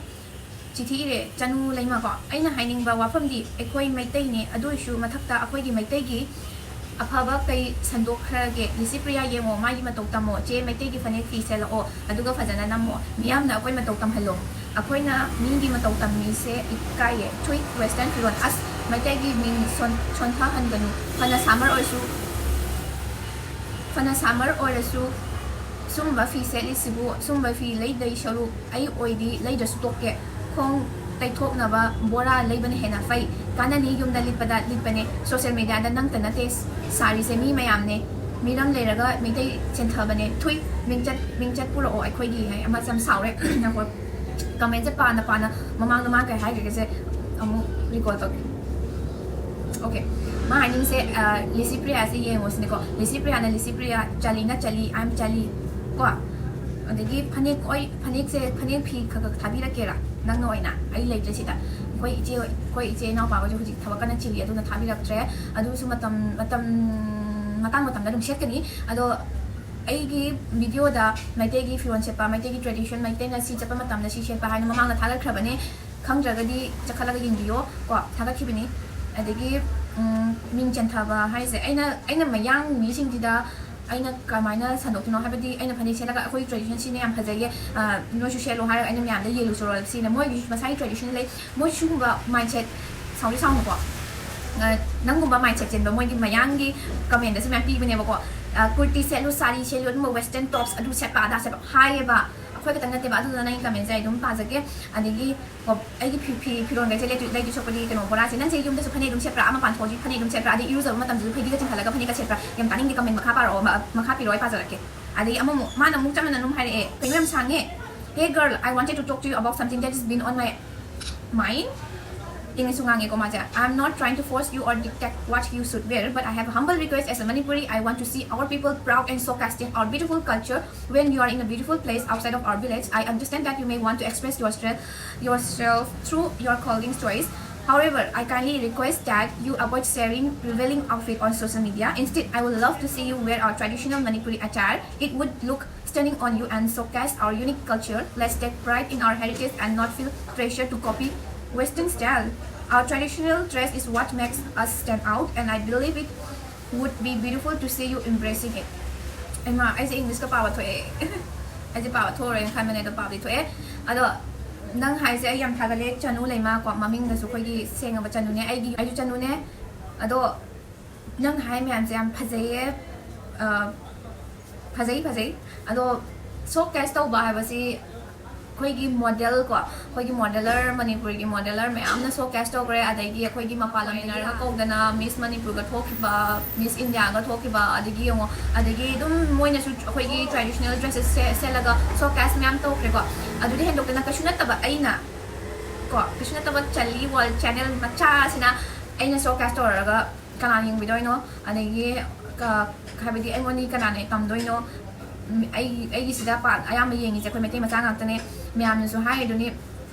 ꯆꯤꯊꯤ ꯏꯔꯦ ꯆꯅꯨ ꯂꯩꯃꯀꯣ꯫ ꯑꯩꯅ ꯍꯥꯏꯅꯤꯡꯕ ꯋꯥꯐꯝꯗꯤ, ꯑꯩꯈꯣꯏ ꯃꯩꯇꯩꯅꯦ, ꯑꯗꯨ ꯑꯣꯏꯔꯁꯨ ꯃꯊꯛꯇ ꯑꯩꯈꯣꯏꯒꯤ ꯃꯩꯇꯩꯒꯤ ꯑꯐꯕ ꯀꯩ ꯁꯟꯗꯣꯛꯈ꯭ꯔꯒꯦ? ꯂꯤꯁꯤꯄ꯭ꯔꯤꯌꯥ ꯌꯦꯡꯉꯣ, ꯃꯥꯒꯤ ꯃꯇꯧ ꯇꯝꯃꯣ꯫ ꯆꯦ, ꯃꯩꯇꯩꯒꯤ ꯐꯅꯦꯛ ꯐꯤ ꯁꯦꯠꯂꯛꯑꯣ, ꯑꯗꯨꯒ ꯐꯖꯅ ꯅꯝꯃꯣ꯫ ꯃꯤꯌꯥꯝꯅ ꯑꯩꯈꯣꯏ ꯃꯇꯧ ꯇꯝꯍꯜꯂꯣ꯫ ꯑꯩꯈꯣꯏꯅ ꯃꯤꯒꯤ ꯃꯇꯧ ꯇꯝꯃꯤꯁꯦ ꯏꯀꯥꯏꯌꯦ꯫ ꯊꯨꯏ, western ꯐꯤꯔꯣꯜ꯫ ꯑꯁ, ꯃꯩꯇꯩꯒꯤ ꯃꯤꯡ ꯁꯣꯟ-, ꯁꯣꯟꯊꯍꯟꯒꯅꯨ꯫ ꯐꯅ summer ꯑꯣꯏꯔꯁꯨ, ꯐꯅ summer ꯑꯣꯏꯔꯁꯨ, ꯁꯨꯝꯕ ꯐꯤ ꯁꯦꯠꯂꯤꯁꯤꯕꯨ, ꯁꯨꯝꯕ ꯐꯤ ꯂꯩꯗꯩ ꯁꯔꯨꯛ ꯑꯩ ꯑꯣꯏꯗꯤ ꯂꯩꯗ꯭ꯔꯁꯨ ꯇꯣꯛꯀꯦ꯫ ꯈꯣꯡ ꯇꯩꯊꯣꯛꯅꯕ ꯕꯣꯔꯥ ꯂꯩꯕꯅ ꯍꯦꯟꯅ ꯐꯩ꯫ ꯀꯥꯟꯅꯅꯤ, ꯌꯨꯝꯗ ꯂꯤꯠꯄꯗ ꯂꯤꯠꯄꯅꯦ꯫ Social mediaꯗ ꯅꯪꯇ ꯅꯠꯇꯦ ꯁꯥꯔꯤꯁꯦ, ꯃꯤ ꯃꯌꯥꯝꯅꯦ꯫ ꯃꯤꯔꯝ ꯂꯩꯔꯒ ꯃꯩꯇꯩ ꯆꯦꯟꯊꯕꯅꯦ꯫ ꯊꯨꯏ, ꯃꯤꯡꯆꯠ, ꯃꯤꯡꯆꯠ ꯄꯨꯔꯛꯑꯣ ꯑꯩꯈꯣꯏꯒꯤ ꯍꯥꯏ꯫ ꯑꯃ ꯌꯥꯝ ꯁꯥꯎꯔꯦ꯫ ꯉꯥꯏꯈꯣ꯫ Commentꯁꯦ ꯄꯥꯅ ꯄꯥꯅ ꯃꯃꯥꯡꯗ ꯃꯥ ꯀꯩ ꯍꯥꯏꯈ꯭ꯔꯒꯦꯁꯦ ꯑꯃꯨꯛ recall ꯇꯧꯒꯦ꯫ Okay, ꯃꯥ ꯍꯥꯏꯅꯤꯡꯁꯦ, ꯑ, ꯂꯤꯁꯤꯄ꯭ꯔꯤꯌꯥꯁꯦ ꯌꯦꯡꯉꯣ ꯁꯤꯅꯦꯀꯣ꯫ ꯂꯤꯁꯤꯄ꯭ꯔꯤꯌꯥꯅ, "ꯂꯤꯁꯤꯄ꯭ꯔꯤꯌꯥ, ꯆꯥꯂꯤꯅ ꯆꯥꯂꯤ, I am ꯆꯥꯂꯤ" ꯀꯣ꯫ ꯑꯗꯒꯤ ꯐꯅꯦꯛ, ꯍꯣꯏ, ꯐꯅꯦꯛꯁꯦ, ꯐꯅꯦꯛ ꯐꯤ ꯈꯔ ꯈꯔ ꯊꯥꯕꯤꯔꯛꯀꯦꯔꯥ ꯅꯪꯅ ꯑꯣꯏꯅ? ꯑꯩ ꯂꯩꯇ꯭ꯔꯦ ꯁꯤꯗ꯫ ꯑꯩꯈꯣꯏ ꯏꯆꯦ, ꯑꯩꯈꯣꯏ ꯏꯆꯦ ꯏꯅꯥꯎꯄꯥꯈꯣꯏꯁꯨ ꯍꯧꯖꯤꯛ ꯊꯕꯛ ꯀꯟꯅ ꯆꯤꯜꯂꯤ, ꯑꯗꯨꯅ ꯊꯥꯕꯤꯔꯛꯇ꯭ꯔꯦ꯫ ꯑꯗꯨꯁꯨ ꯃꯇꯝ, ꯃꯇꯝ, ꯃꯇꯥꯡ ꯃꯇꯝꯗ ꯑꯗꯨꯝ ꯁꯦꯠꯀꯅꯤ꯫ ꯑꯗꯣ ꯑꯩꯒꯤ videoꯗ ꯃꯩꯇꯩꯒꯤ ꯐꯤꯔꯣꯜ ꯁꯦꯠꯄ, ꯃꯩꯇꯩꯒꯤ tradition, ꯃꯩꯇꯩꯅ ꯁꯤ ꯆꯠꯄ ꯃꯇꯝꯗ ꯁꯤ ꯁꯦꯠꯄ ꯍꯥꯏꯅ ꯃꯃꯥꯡꯗ ꯊꯥꯒꯠꯈ꯭ꯔꯕꯅꯦ꯫ ꯈꯪꯗ꯭ꯔꯒꯗꯤ ꯆꯠꯈꯠꯂꯒ ꯌꯦꯡꯕꯤꯌꯣ ꯀꯣ, ꯊꯥꯒꯠꯈꯤꯕꯅꯤ꯫ ꯑꯗꯒꯤ, ꯎꯝ, ꯃꯤꯡ ꯆꯟꯊꯕ ꯍꯥꯏꯁꯦ, ꯑꯩꯅ, ꯑꯩꯅ ꯃꯌꯥꯡ ꯃꯤꯁꯤꯡꯁꯤꯗ ꯑꯩꯅ ꯀꯃꯥꯏꯅ ꯁꯟꯗꯣꯛꯇꯣꯏꯅꯣ? ꯍꯥꯏꯕꯗꯤ ꯑꯩꯅ ꯐꯅꯦꯛ ꯁꯦꯠꯂꯒ "ꯑꯩꯈꯣꯏꯒꯤ tradition ꯁꯤꯅ ꯌꯥꯝ ꯐꯖꯩꯌꯦ, ꯑ, ꯅꯣꯏꯁꯨ ꯁꯦꯠꯂꯣ" ꯍꯥꯏꯔꯒ ꯑꯩꯅ ꯃꯌꯥꯝꯗ ꯌꯦꯜꯂꯨ ꯆꯣꯔꯣ ꯁꯤꯅ꯫ ꯃꯣꯏꯒꯤꯁꯨ ꯃꯁꯥꯒꯤ tradition ꯂꯩ꯫ ꯃꯣꯏ ꯁꯤꯒꯨꯝꯕ mindset, ꯁꯥꯎꯗꯤ ꯁꯥꯎꯅꯨꯀꯣ, ꯑ, ꯅꯪꯒꯨꯝꯕ mindset ꯆꯦꯟꯕ ꯃꯣꯏꯒꯤ ꯃꯌꯥꯡꯒꯤ commentꯗꯁꯨ ꯃꯌꯥꯝ ꯄꯤꯕꯅꯦꯕꯀꯣ꯫ ꯑ, ꯀꯨꯔꯇꯤ ꯁꯦꯠꯂꯨ, ꯁꯥꯔꯤ ꯁꯦꯠꯂꯨ, ꯑꯗꯨꯝꯕ western tops ꯑꯗꯨ ꯁꯦꯠꯄ ꯑꯗꯥ ꯁꯦꯠꯄ ꯍꯥꯏꯌꯦꯕ꯫ ꯑꯩꯈꯣꯏ ꯈꯛꯇꯪ ꯅꯠꯇꯦꯕ꯫ ꯑꯗꯨꯗꯨꯅ ꯅꯪꯒꯤ commentꯁꯦ ꯑꯩ ꯑꯗꯨꯝ ꯄꯥꯖꯒꯦ꯫ ꯑꯗꯒꯤ, ꯑꯣ, ꯑꯩꯒꯤ ꯐꯤ, ꯐꯤ, ꯐꯤꯔꯣꯟꯈꯩꯁꯦ ꯂꯩꯗꯣꯏ, ꯂꯩꯗꯣꯏ ꯁꯔꯨꯛꯄꯨꯗꯤ ꯀꯩꯅꯣ, ꯕꯣꯔꯥꯁꯦ, "ꯅꯪꯁꯦ ꯌꯨꯝꯗꯁꯨ ꯐꯅꯦꯛ ꯑꯗꯨꯝ ꯁꯦꯠꯄ꯭ꯔꯥ? ꯃꯄꯥꯟ ꯊꯣꯛꯑꯁꯨ ꯐꯅꯦꯛ ꯑꯗꯨꯝ ꯁꯦꯠꯄ꯭ꯔꯥ? ꯑꯗꯩ ꯏꯔꯨꯖꯕ ꯃꯇꯝꯗꯁꯨ ꯐꯩꯗꯤꯒ ꯆꯤꯡꯈꯠꯂꯒ ꯐꯅꯦꯛꯀ ꯁꯦꯠꯄ꯭ꯔꯥ?" ꯌꯥꯝ ꯇꯥꯅꯤꯡꯗꯦ, comment ꯃꯈꯥ ꯄꯥꯔꯛꯑꯣ, ꯃ-, ꯃꯈꯥ ꯄꯤꯔꯛꯑꯣ, ꯑꯩ ꯄꯥꯖꯔꯛꯀꯦ꯫ ꯑꯗꯒꯤ ꯑꯃꯃꯨꯛ, ꯃꯥꯅ ꯑꯃꯨꯛ ꯆꯞ ꯃꯥꯟꯅꯅ ꯑꯃꯨꯛ ꯍꯥꯏꯔꯛꯑꯦ, "ꯀꯩꯅꯣ ꯌꯥꯝ ꯁꯥꯡꯉꯦ?" "Hey girl, I wanted to talk to you about something that has been on my mind." ꯏꯪꯂꯤꯁꯁꯨ ꯉꯥꯡꯉꯦꯀꯣ ꯃꯥꯁꯦ꯫ "I am not trying to force you or dictate what you should wear, but I have a humble request. As a Manipuri, I want to see our people proud and showcasing our beautiful culture. When you are in a beautiful place outside of our village, I understand that you may want to express yourself, yourself through your clothing choice. However, I kindly request that you avoid sharing revealing outfit on social media. Instead, I would love to see you wear our traditional Manipuri attire. It would look turning on you and showcase our unique culture. Let's take pride in our heritage and not feel pressure to copy Western style. Our traditional dress is what makes us stand out, and I believe it would be beautiful to see you embracing it. ꯑꯩꯃ, ꯑꯩꯁꯦ English ꯀ ꯄꯥꯕ ꯊꯣꯛꯑꯦ꯫ ꯑꯩꯁꯦ ꯄꯥꯕ ꯊꯣꯛꯑꯔꯣꯏꯅ ꯈꯟꯕꯅꯦ, ꯑꯗꯣ ꯄꯥꯕꯗꯤ ꯊꯣꯛꯑꯦ꯫ ꯑꯗꯣ ꯅꯪ ꯍꯥꯏꯁꯦ ꯑꯩ ꯌꯥꯝ ꯊꯥꯒꯠꯂꯦ꯫ ꯆꯅꯨ ꯂꯩꯃ ꯀꯣ, ꯃꯃꯤꯡꯗꯁꯨ ꯑꯩꯈꯣꯏꯒꯤ ꯁꯦꯡꯉꯕ ꯆꯅꯨꯅꯦ, ꯑꯩꯒꯤ, ꯑꯩꯁꯨ ꯆꯅꯨꯅꯦ꯫ ꯑꯗꯣ ꯅꯪ ꯍꯥꯏ ꯃꯌꯥꯝꯁꯦ ꯌꯥꯝ ꯐꯖꯩꯌꯦ꯫ ꯑ, ꯐꯖꯩ, ꯐꯖꯩ꯫ ꯑꯗꯣ showcase ꯇꯧꯕ ꯍꯥꯏꯕꯁꯤ ꯑꯩꯈꯣꯏꯒꯤ model ꯀꯣ, ꯑꯩꯈꯣꯏꯒꯤ modeler, ꯃꯅꯤꯄꯨꯔꯒꯤ modeler ꯃꯌꯥꯝꯅ showcase ꯇꯧꯈ꯭ꯔꯦ꯫ ꯑꯗꯒꯤ ꯑꯩꯈꯣꯏꯒꯤ ꯃꯄꯥꯟ ꯂꯝꯗꯒꯤꯒ ꯀꯧꯗꯅ Miss ꯃꯅꯤꯄꯨꯔꯒ ꯊꯣꯛꯈꯤꯕ, Miss Indiaꯒ ꯊꯣꯛꯈꯤꯕ, ꯑꯗꯒꯤ ꯌꯦꯡꯉꯣ, ꯑꯗꯒꯤ ꯑꯗꯨꯝ ꯃꯣꯏꯅꯁꯨ ꯑꯩꯈꯣꯏꯒꯤ traditional dresses ꯁꯦ-, ꯁꯦꯠꯂꯒ showcase ꯃꯌꯥꯝ ꯇꯧꯈ꯭ꯔꯦꯀꯣ꯫ ꯑꯗꯨꯗꯤ ꯍꯦꯟꯗꯣꯛꯇꯅ ꯀꯩꯁꯨ ꯅꯠꯇꯕ ꯑꯩꯅ ꯀꯣ, ꯀꯩꯁꯨ ꯅꯠꯇꯕ ꯆꯥꯂꯤ World channel ꯃꯆꯥ ꯑꯁꯤꯅ ꯑꯩꯅ showcase ꯇꯧꯔꯒ ꯀꯅꯥꯅ ꯌꯦꯡꯕꯤꯗꯣꯏꯅꯣ? ꯑꯗꯒꯤ ꯀ-, ꯍꯥꯏꯕꯗꯤ ꯑꯩꯉꯣꯟꯗꯒꯤ ꯀꯅꯥꯅ ꯇꯝꯗꯣꯏꯅꯣ? ꯎꯝ, ꯑꯩ, ꯑꯩꯒꯤꯁꯤꯗ ꯄꯥꯛ ꯑꯌꯥꯝꯕ ꯌꯦꯡꯉꯤꯁꯦ ꯑꯩꯈꯣꯏ ꯃꯩꯇꯩ ꯃꯆꯥ ꯉꯥꯛꯇꯅꯦ꯫ ꯃꯌꯥꯝꯅꯁꯨ ꯍꯥꯏꯔꯤꯗꯨꯅꯤ,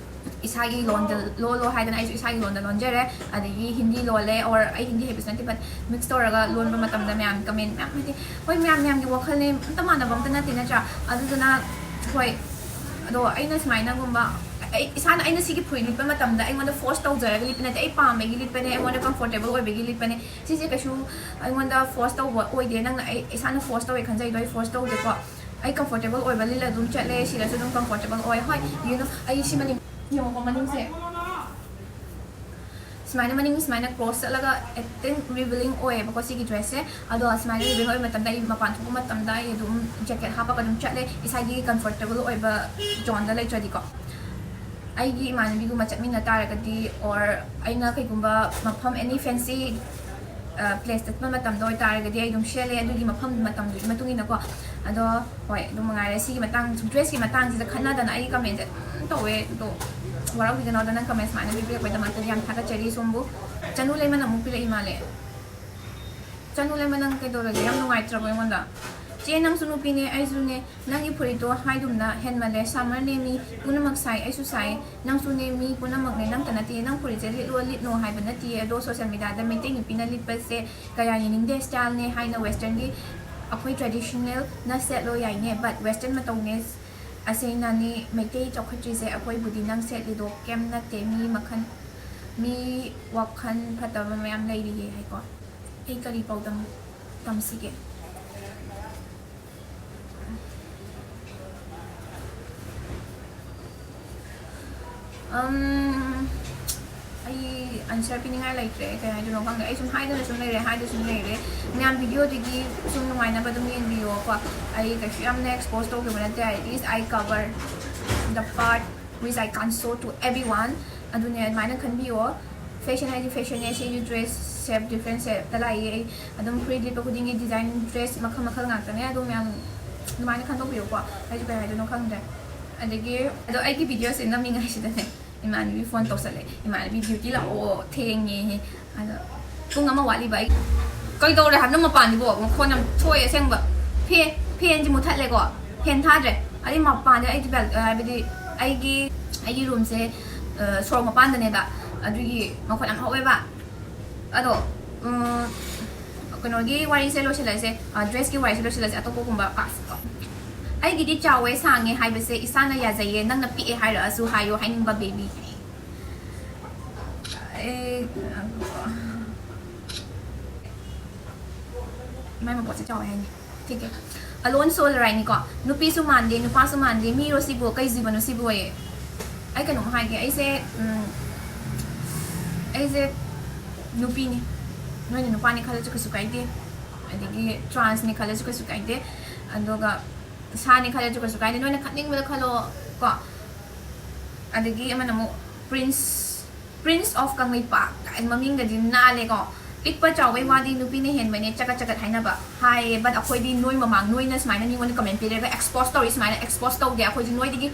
ꯏꯁꯥꯒꯤ ꯂꯣꯟꯗ ꯂꯣꯜꯂꯣ ꯍꯥꯏꯗꯅ ꯑꯩꯁꯨ ꯏꯁꯥꯒꯤ ꯂꯣꯟꯗ ꯂꯣꯟꯖꯔꯦ꯫ ꯑꯗꯒꯤ ꯍꯤꯟꯗꯤ ꯂꯣꯜꯂꯦ, or ꯑꯩ ꯍꯤꯟꯗꯤ ꯍꯩꯕꯁꯨ ꯅꯠꯇꯦ, but mix ꯇꯧꯔꯒ ꯂꯣꯟꯕ ꯃꯇꯝꯗ ꯃꯌꯥꯝ comment ꯃꯌꯥꯝ, ꯍꯥꯏꯗꯤ, ꯍꯣꯏ, ꯃꯌꯥꯝ ꯃꯌꯥꯝꯒꯤ ꯋꯥꯈꯜꯅꯦ, ꯑꯝꯇ ꯃꯥꯟꯅꯕ ꯑꯝꯇ ꯅꯠꯇꯦ, ꯅꯠꯇ꯭ꯔꯥ? ꯑꯗꯨꯗꯨꯅ, ꯍꯣꯏ, ꯑꯗꯣ ꯑꯩꯅ ꯁꯨꯃꯥꯏꯅꯒꯨꯝꯕ, ꯑꯩ ꯏꯁꯥꯅ, ꯑꯩꯅ ꯁꯤꯒꯤ ꯐꯨꯔꯤꯠ ꯂꯤꯠꯄ ꯃꯇꯝꯗ ꯑꯩꯉꯣꯟꯗ force ꯇꯧꯖꯔꯒ ꯂꯤꯠꯄ ꯅꯠꯇꯦ, ꯑꯩ ꯄꯥꯝꯕꯒꯤ ꯂꯤꯠꯄꯅꯦ, ꯑꯩꯉꯣꯟꯗ comfortable ꯑꯣꯏꯕꯒꯤ ꯂꯤꯠꯄꯅꯦ꯫ ꯁꯤꯁꯦ ꯀꯩꯁꯨ ꯑꯩꯉꯣꯟꯗ force ꯇꯧꯕ ꯑꯣꯏꯗꯦ꯫ ꯅꯪꯅ ꯑꯩ, ꯏꯁꯥꯅ force ꯇꯧꯋꯦ ꯈꯟꯖꯩꯗꯣ ꯑꯩ force ꯇꯧꯗꯦꯀꯣ꯫ ꯑꯩ comfortable ꯑꯣꯏꯕ ꯂꯤꯠꯂ ꯑꯗꯨꯝ ꯆꯠꯂꯦ, ꯁꯤꯗꯁꯨ ꯑꯗꯨꯝ comfortable ꯑꯣꯏ꯫ ꯍꯣꯏ, you know, ꯑꯩ ꯁꯤ ꯃꯅꯤꯡ ꯌꯦꯡꯉꯣꯀꯣ, ꯃꯅꯤꯡꯁꯦ ꯁꯨꯃꯥꯏꯅ, ꯃꯅꯤꯡ ꯁꯨꯃꯥꯏꯅ cross ꯆꯠꯂꯒ acting revealing ꯑꯣꯏꯌꯦꯕꯀꯣ ꯁꯤꯒꯤ dressꯁꯦ꯫ ꯑꯗꯣ ꯁꯨꯃꯥꯏꯅ revealing ꯑꯣꯏꯕ ꯃꯇꯝꯗ ꯑꯩ ꯃꯄꯥꯟ ꯊꯣꯛꯄ ꯃꯇꯝꯗ ꯑꯩ ꯑꯗꯨꯝ jacket ꯍꯥꯞꯄꯒ ꯑꯗꯨꯝ ꯆꯠꯂꯦ, ꯏꯁꯥꯒꯤ comfortable ꯑꯣꯏꯕ zoneꯗ ꯂꯩꯇ꯭ꯔꯗꯤꯀꯣ꯫ ꯑꯩꯒꯤ ꯏꯃꯥꯟꯅꯕꯤꯒꯨꯝꯕ ꯆꯠꯃꯤꯟꯅ ꯇꯥꯔꯒꯗꯤ, or ꯑꯩꯅ ꯀꯩꯒꯨꯝꯕ ꯃꯐꯝ, any fancy, ꯑ, place ꯆꯠꯄ ꯃꯇꯝꯗ ꯑꯣꯏꯇꯥꯔꯒꯗꯤ ꯑꯩ ꯑꯗꯨꯝ ꯁꯦꯠꯂꯦ, ꯑꯗꯨꯒꯤ ꯃꯐꯝ ꯃꯇꯝꯗꯨꯒꯤ ꯃꯇꯨꯡ ꯏꯟꯅꯀꯣ꯫ ꯑꯗꯣ ꯍꯣꯏ, ꯑꯗꯨꯝ ꯃꯉꯥꯏꯔꯦ꯫ ꯁꯤꯒꯤ ꯃꯇꯥꯡ, dressꯀꯤ ꯃꯇꯥꯡꯁꯤꯗ ꯈꯠꯅꯗꯅ ꯑꯩ commentꯁꯦ ꯑꯗꯨꯝ ꯇꯧꯋꯦ꯫ ꯑꯗꯣ ꯋꯥꯔꯧꯕꯤꯒꯅꯣ, ꯑꯗꯣ ꯅꯪ comment ꯁꯨꯃꯥꯏꯅ ꯄꯤꯕꯤꯔꯛꯄꯒꯤꯗꯃꯛꯇꯗꯤ ꯌꯥꯝ ꯊꯥꯒꯠꯆꯔꯤ ꯁꯣꯝꯕꯨ꯫ ꯆꯅꯨ ꯂꯩꯃꯅ ꯑꯃꯨꯛ ꯄꯤꯔꯛꯏ ꯃꯥꯜꯂꯦ꯫ ꯆꯅꯨ ꯂꯩꯃ, ꯅꯪ ꯀꯩꯗꯧꯔꯒꯦ? ꯌꯥꯝ ꯅꯨꯡꯉꯥꯏꯇ꯭ꯔꯕꯣ ꯑꯩꯉꯣꯟꯗ? ꯆꯦ, ꯅꯪꯁꯨ ꯅꯨꯄꯤꯅꯦ, ꯑꯩꯁꯨꯅꯦ꯫ ꯅꯪꯒꯤ ꯐꯨꯔꯤꯠꯇꯣ ꯍꯥꯏꯗꯨꯝꯅ ꯍꯦꯟꯃꯜꯂꯦ꯫ Summerꯅꯦ ꯃꯤ ꯄꯨꯝꯅꯃꯛ ꯁꯥꯏ, ꯑꯩꯁꯨ ꯁꯥꯏ꯫ ꯅꯪꯁꯨꯅꯦ ꯃꯤ ꯄꯨꯝꯅꯃꯛꯅꯦ, ꯅꯪꯇ ꯅꯠꯇꯦ꯫ ꯅꯪ ꯐꯨꯔꯤꯠꯁꯦ ꯂꯤꯠꯂꯣ ꯂꯤꯠꯅꯣ ꯍꯥꯏꯕ ꯅꯠꯇꯦ꯫ ꯑꯗꯣ social mediaꯗ ꯃꯩꯇꯩ ꯅꯨꯄꯤꯅ ꯂꯤꯠꯄꯁꯦ ꯀꯌꯥ ꯌꯦꯡꯅꯤꯡꯗꯦ, styleꯅꯦ ꯍꯥꯏꯅ westernꯒꯤ ꯑꯩꯈꯣꯏ traditional ꯅ ꯁꯦꯠꯂꯣ ꯌꯥꯏꯅꯦ, but western ꯃꯇꯧꯅꯦ꯫ ꯑꯁꯦꯡꯅꯅꯤ ꯃꯩꯇꯩ ꯆꯥꯎꯈꯠꯇ꯭ꯔꯤꯁꯦ꯫ ꯑꯩꯈꯣꯏꯕꯨꯗꯤ ꯅꯪ ꯁꯦꯠꯂꯤꯗꯣ ꯀꯩꯝ ꯅꯠꯇꯦ, ꯃꯤ ꯃꯈꯜ, ꯃꯤ ꯋꯥꯈꯜ ꯐꯠꯇꯕ ꯃꯌꯥꯝ ꯂꯩꯔꯤꯌꯦ ꯍꯥꯏꯀꯣ꯫ ꯑꯩ ꯀꯔꯤ ꯄꯥꯎꯗꯝ ꯇꯝꯁꯤꯒꯦ? ꯑꯝ, ꯑꯩ answer ꯄꯤꯅꯤꯡꯉꯥꯏ ꯂꯩꯇ꯭ꯔꯦ, ꯀꯩ ꯍꯥꯏꯗꯣꯏꯅꯣ ꯈꯪꯗꯦ꯫ ꯑꯩ ꯁꯨꯝ ꯍꯥꯏꯗꯅ ꯁꯨꯝ ꯂꯩꯔꯦ, ꯍꯥꯏꯗꯅ ꯁꯨꯝ ꯂꯩꯔꯦ꯫ ꯃꯌꯥꯝ video ꯗꯒꯤ ꯁꯨꯝ ꯅꯨꯡꯉꯥꯏꯅꯕ ꯑꯗꯨꯝ ꯌꯦꯡꯕꯤꯌꯣꯀꯣ꯫ ꯑꯩ ꯀꯩꯁꯨ ꯌꯥꯝꯅ expose ꯇꯧꯈꯤꯕ ꯅꯠꯇꯦ, at least I cover the part which I can show to everyone꯫ ꯑꯗꯨꯅꯦ, ꯑꯗꯨꯃꯥꯏꯅ ꯈꯟꯕꯤꯌꯣ꯫ Fashion ꯍꯥꯏꯗꯤ fashion ꯅꯦ, ꯁꯤꯒꯤ dress shape different shape ꯇ ꯂꯥꯛꯏ꯫ ꯑꯩ ꯑꯗꯨꯝ ꯐꯨꯔꯤꯠ ꯂꯤꯠꯄ ꯈꯨꯗꯤꯡꯒꯤ design dress ꯃꯈꯜ ꯃꯈꯜ ꯉꯥꯛꯇꯅꯦ꯫ ꯑꯗꯣ ꯃꯌꯥꯝ ꯑꯗꯨꯃꯥꯏꯅ ꯈꯟꯗꯣꯛꯄꯤꯌꯨꯀꯣ꯫ ꯑꯩꯁꯨ ꯀꯩ ꯍꯥꯏꯗꯣꯏꯅꯣ ꯈꯪꯗ꯭ꯔꯦ꯫ ꯑꯗꯒꯤ ꯑꯗꯣ ꯑꯩꯒꯤ video ꯁꯦ ꯅꯝꯃꯤꯉꯩꯁꯤꯗꯅꯦ, ꯏꯃꯥꯟꯅꯕꯤ phone ꯇꯧꯁꯜꯂꯦ꯫ "ꯏꯃꯥꯟꯅꯕꯤ, duty ꯂꯥꯛꯑꯣ, ꯊꯦꯡꯉꯦ" ꯍꯥꯏ꯫ ꯑꯗꯣ ꯄꯨꯡ ꯑꯃ ꯋꯥꯠꯂꯤꯕ꯫ ꯑꯩ ꯀꯩꯗꯧꯔꯦ ꯍꯥꯏꯕꯅꯣ ꯃꯄꯥꯟꯁꯤꯕꯣ? ꯃꯈꯣꯟ ꯌꯥꯝ ꯊꯣꯛꯑꯦ ꯑꯁꯦꯡꯕ꯫ Fan, fan ꯁꯦ ꯃꯨꯊꯠꯂꯦꯀꯣ, fan ꯊꯥꯗ꯭ꯔꯦ꯫ ꯑꯗꯩ ꯃꯄꯥꯟꯗ ꯑꯩꯗꯤ bal-, ꯍꯥꯏꯕꯗꯤ ꯑꯩꯒꯤ, ꯑꯩꯒꯤ room ꯁꯦ, ꯑ, ꯁꯣꯔꯣꯛ ꯃꯄꯥꯟꯗꯅꯦꯕ, ꯑꯗꯨꯒꯤ ꯃꯈꯣꯟ ꯌꯥꯝ ꯍꯧꯋꯦꯕ꯫ ꯑꯗꯣ, ꯎꯝ, ꯀꯩꯅꯣꯒꯤ ꯋꯥꯔꯤꯁꯦ ꯂꯣꯏꯁꯤꯜꯂꯁꯦ, ꯑ, dress ꯀꯤ ꯋꯥꯔꯤꯁꯦ ꯂꯣꯏꯁꯤꯜꯂꯁꯦ, ꯑꯇꯣꯞꯄꯒꯨꯝꯕ class ꯀꯣ꯫ "ꯑꯩꯒꯤꯗꯤ ꯆꯥꯎꯋꯦ ꯁꯥꯡꯉꯦ ꯍꯥꯏꯕꯁꯦ ꯏꯁꯥꯅ ꯌꯥꯖꯩꯌꯦ, ꯅꯪꯅ ꯄꯤꯛꯑꯦ ꯍꯥꯏꯔꯛꯑꯁꯨ ꯍꯥꯏꯌꯣ, ꯍꯥꯏꯅꯤꯡꯕ baby"꯫ ꯑꯦ, ꯃꯥꯏ ꯃꯄꯣꯠꯁꯦ ꯆꯥꯎꯋꯦ ꯍꯥꯏꯅꯤ꯫ ꯊꯤꯛꯀꯦ꯫ Alone soul ꯔꯥꯏꯅꯤꯀꯣ꯫ "ꯅꯨꯄꯤꯁꯨ ꯃꯥꯟꯗꯦ, ꯅꯨꯄꯥꯁꯨ ꯃꯥꯟꯗꯦ, ꯃꯤꯔꯣ ꯁꯤꯕꯨ? ꯀꯩ ꯖꯤꯕꯅꯣ ꯁꯤꯕꯨ?" ꯑꯌꯦ꯫ ꯑꯩ ꯀꯩꯅꯣꯝ ꯍꯥꯏꯒꯦ꯫ ꯑꯩꯁꯦ, ꯎꯝ, ꯑꯩꯁꯦ ꯅꯨꯄꯤꯅꯤ꯫ ꯅꯣꯏꯅ ꯅꯨꯄꯥꯅꯤ ꯈꯜꯂꯁꯨ ꯀꯩꯁꯨ ꯀꯥꯏꯗꯦ꯫ ꯑꯗꯒꯤ trans ꯅꯤ ꯈꯜꯂꯁꯨ ꯀꯩꯁꯨ ꯀꯥꯏꯗꯦ꯫ ꯑꯗꯨꯒ ꯁꯥꯅꯤ ꯈꯜꯂꯁꯨ ꯀꯩꯁꯨ ꯀꯥꯏꯗꯦ꯫ ꯅꯣꯏꯅ ꯈꯟꯅꯤꯡꯕꯗ ꯈꯜꯂꯣ ꯀꯣ꯫ ꯑꯗꯒꯤ ꯑꯃꯅ ꯑꯃꯨꯛ Prince, Prince of ꯀꯪꯂꯩꯄꯥꯛ ꯀꯥꯏꯅ ꯃꯃꯤꯡꯒꯗꯤ ꯅꯥꯜꯂꯦꯀꯣ꯫ ꯄꯤꯛꯄ ꯆꯥꯎꯕꯩ ꯋꯥꯗꯤ ꯅꯨꯄꯤꯅ ꯍꯦꯟꯕꯅꯦ ꯆꯒꯠ ꯆꯒꯠ ꯍꯥꯏꯅꯕ ꯍꯥꯏꯌꯦ, but ꯑꯩꯈꯣꯏꯗꯤ ꯅꯣꯏ ꯃꯃꯥꯡ, ꯅꯣꯏꯅ ꯁꯨꯃꯥꯏꯅ ꯃꯤꯉꯣꯟꯗ comment ꯄꯤꯔꯒ expose ꯇꯧꯔꯤ, ꯁꯨꯃꯥꯏꯅ expose ꯇꯧꯗꯦ꯫ ꯑꯩꯈꯣꯏꯗꯤ ꯅꯣꯏꯗꯒꯤ,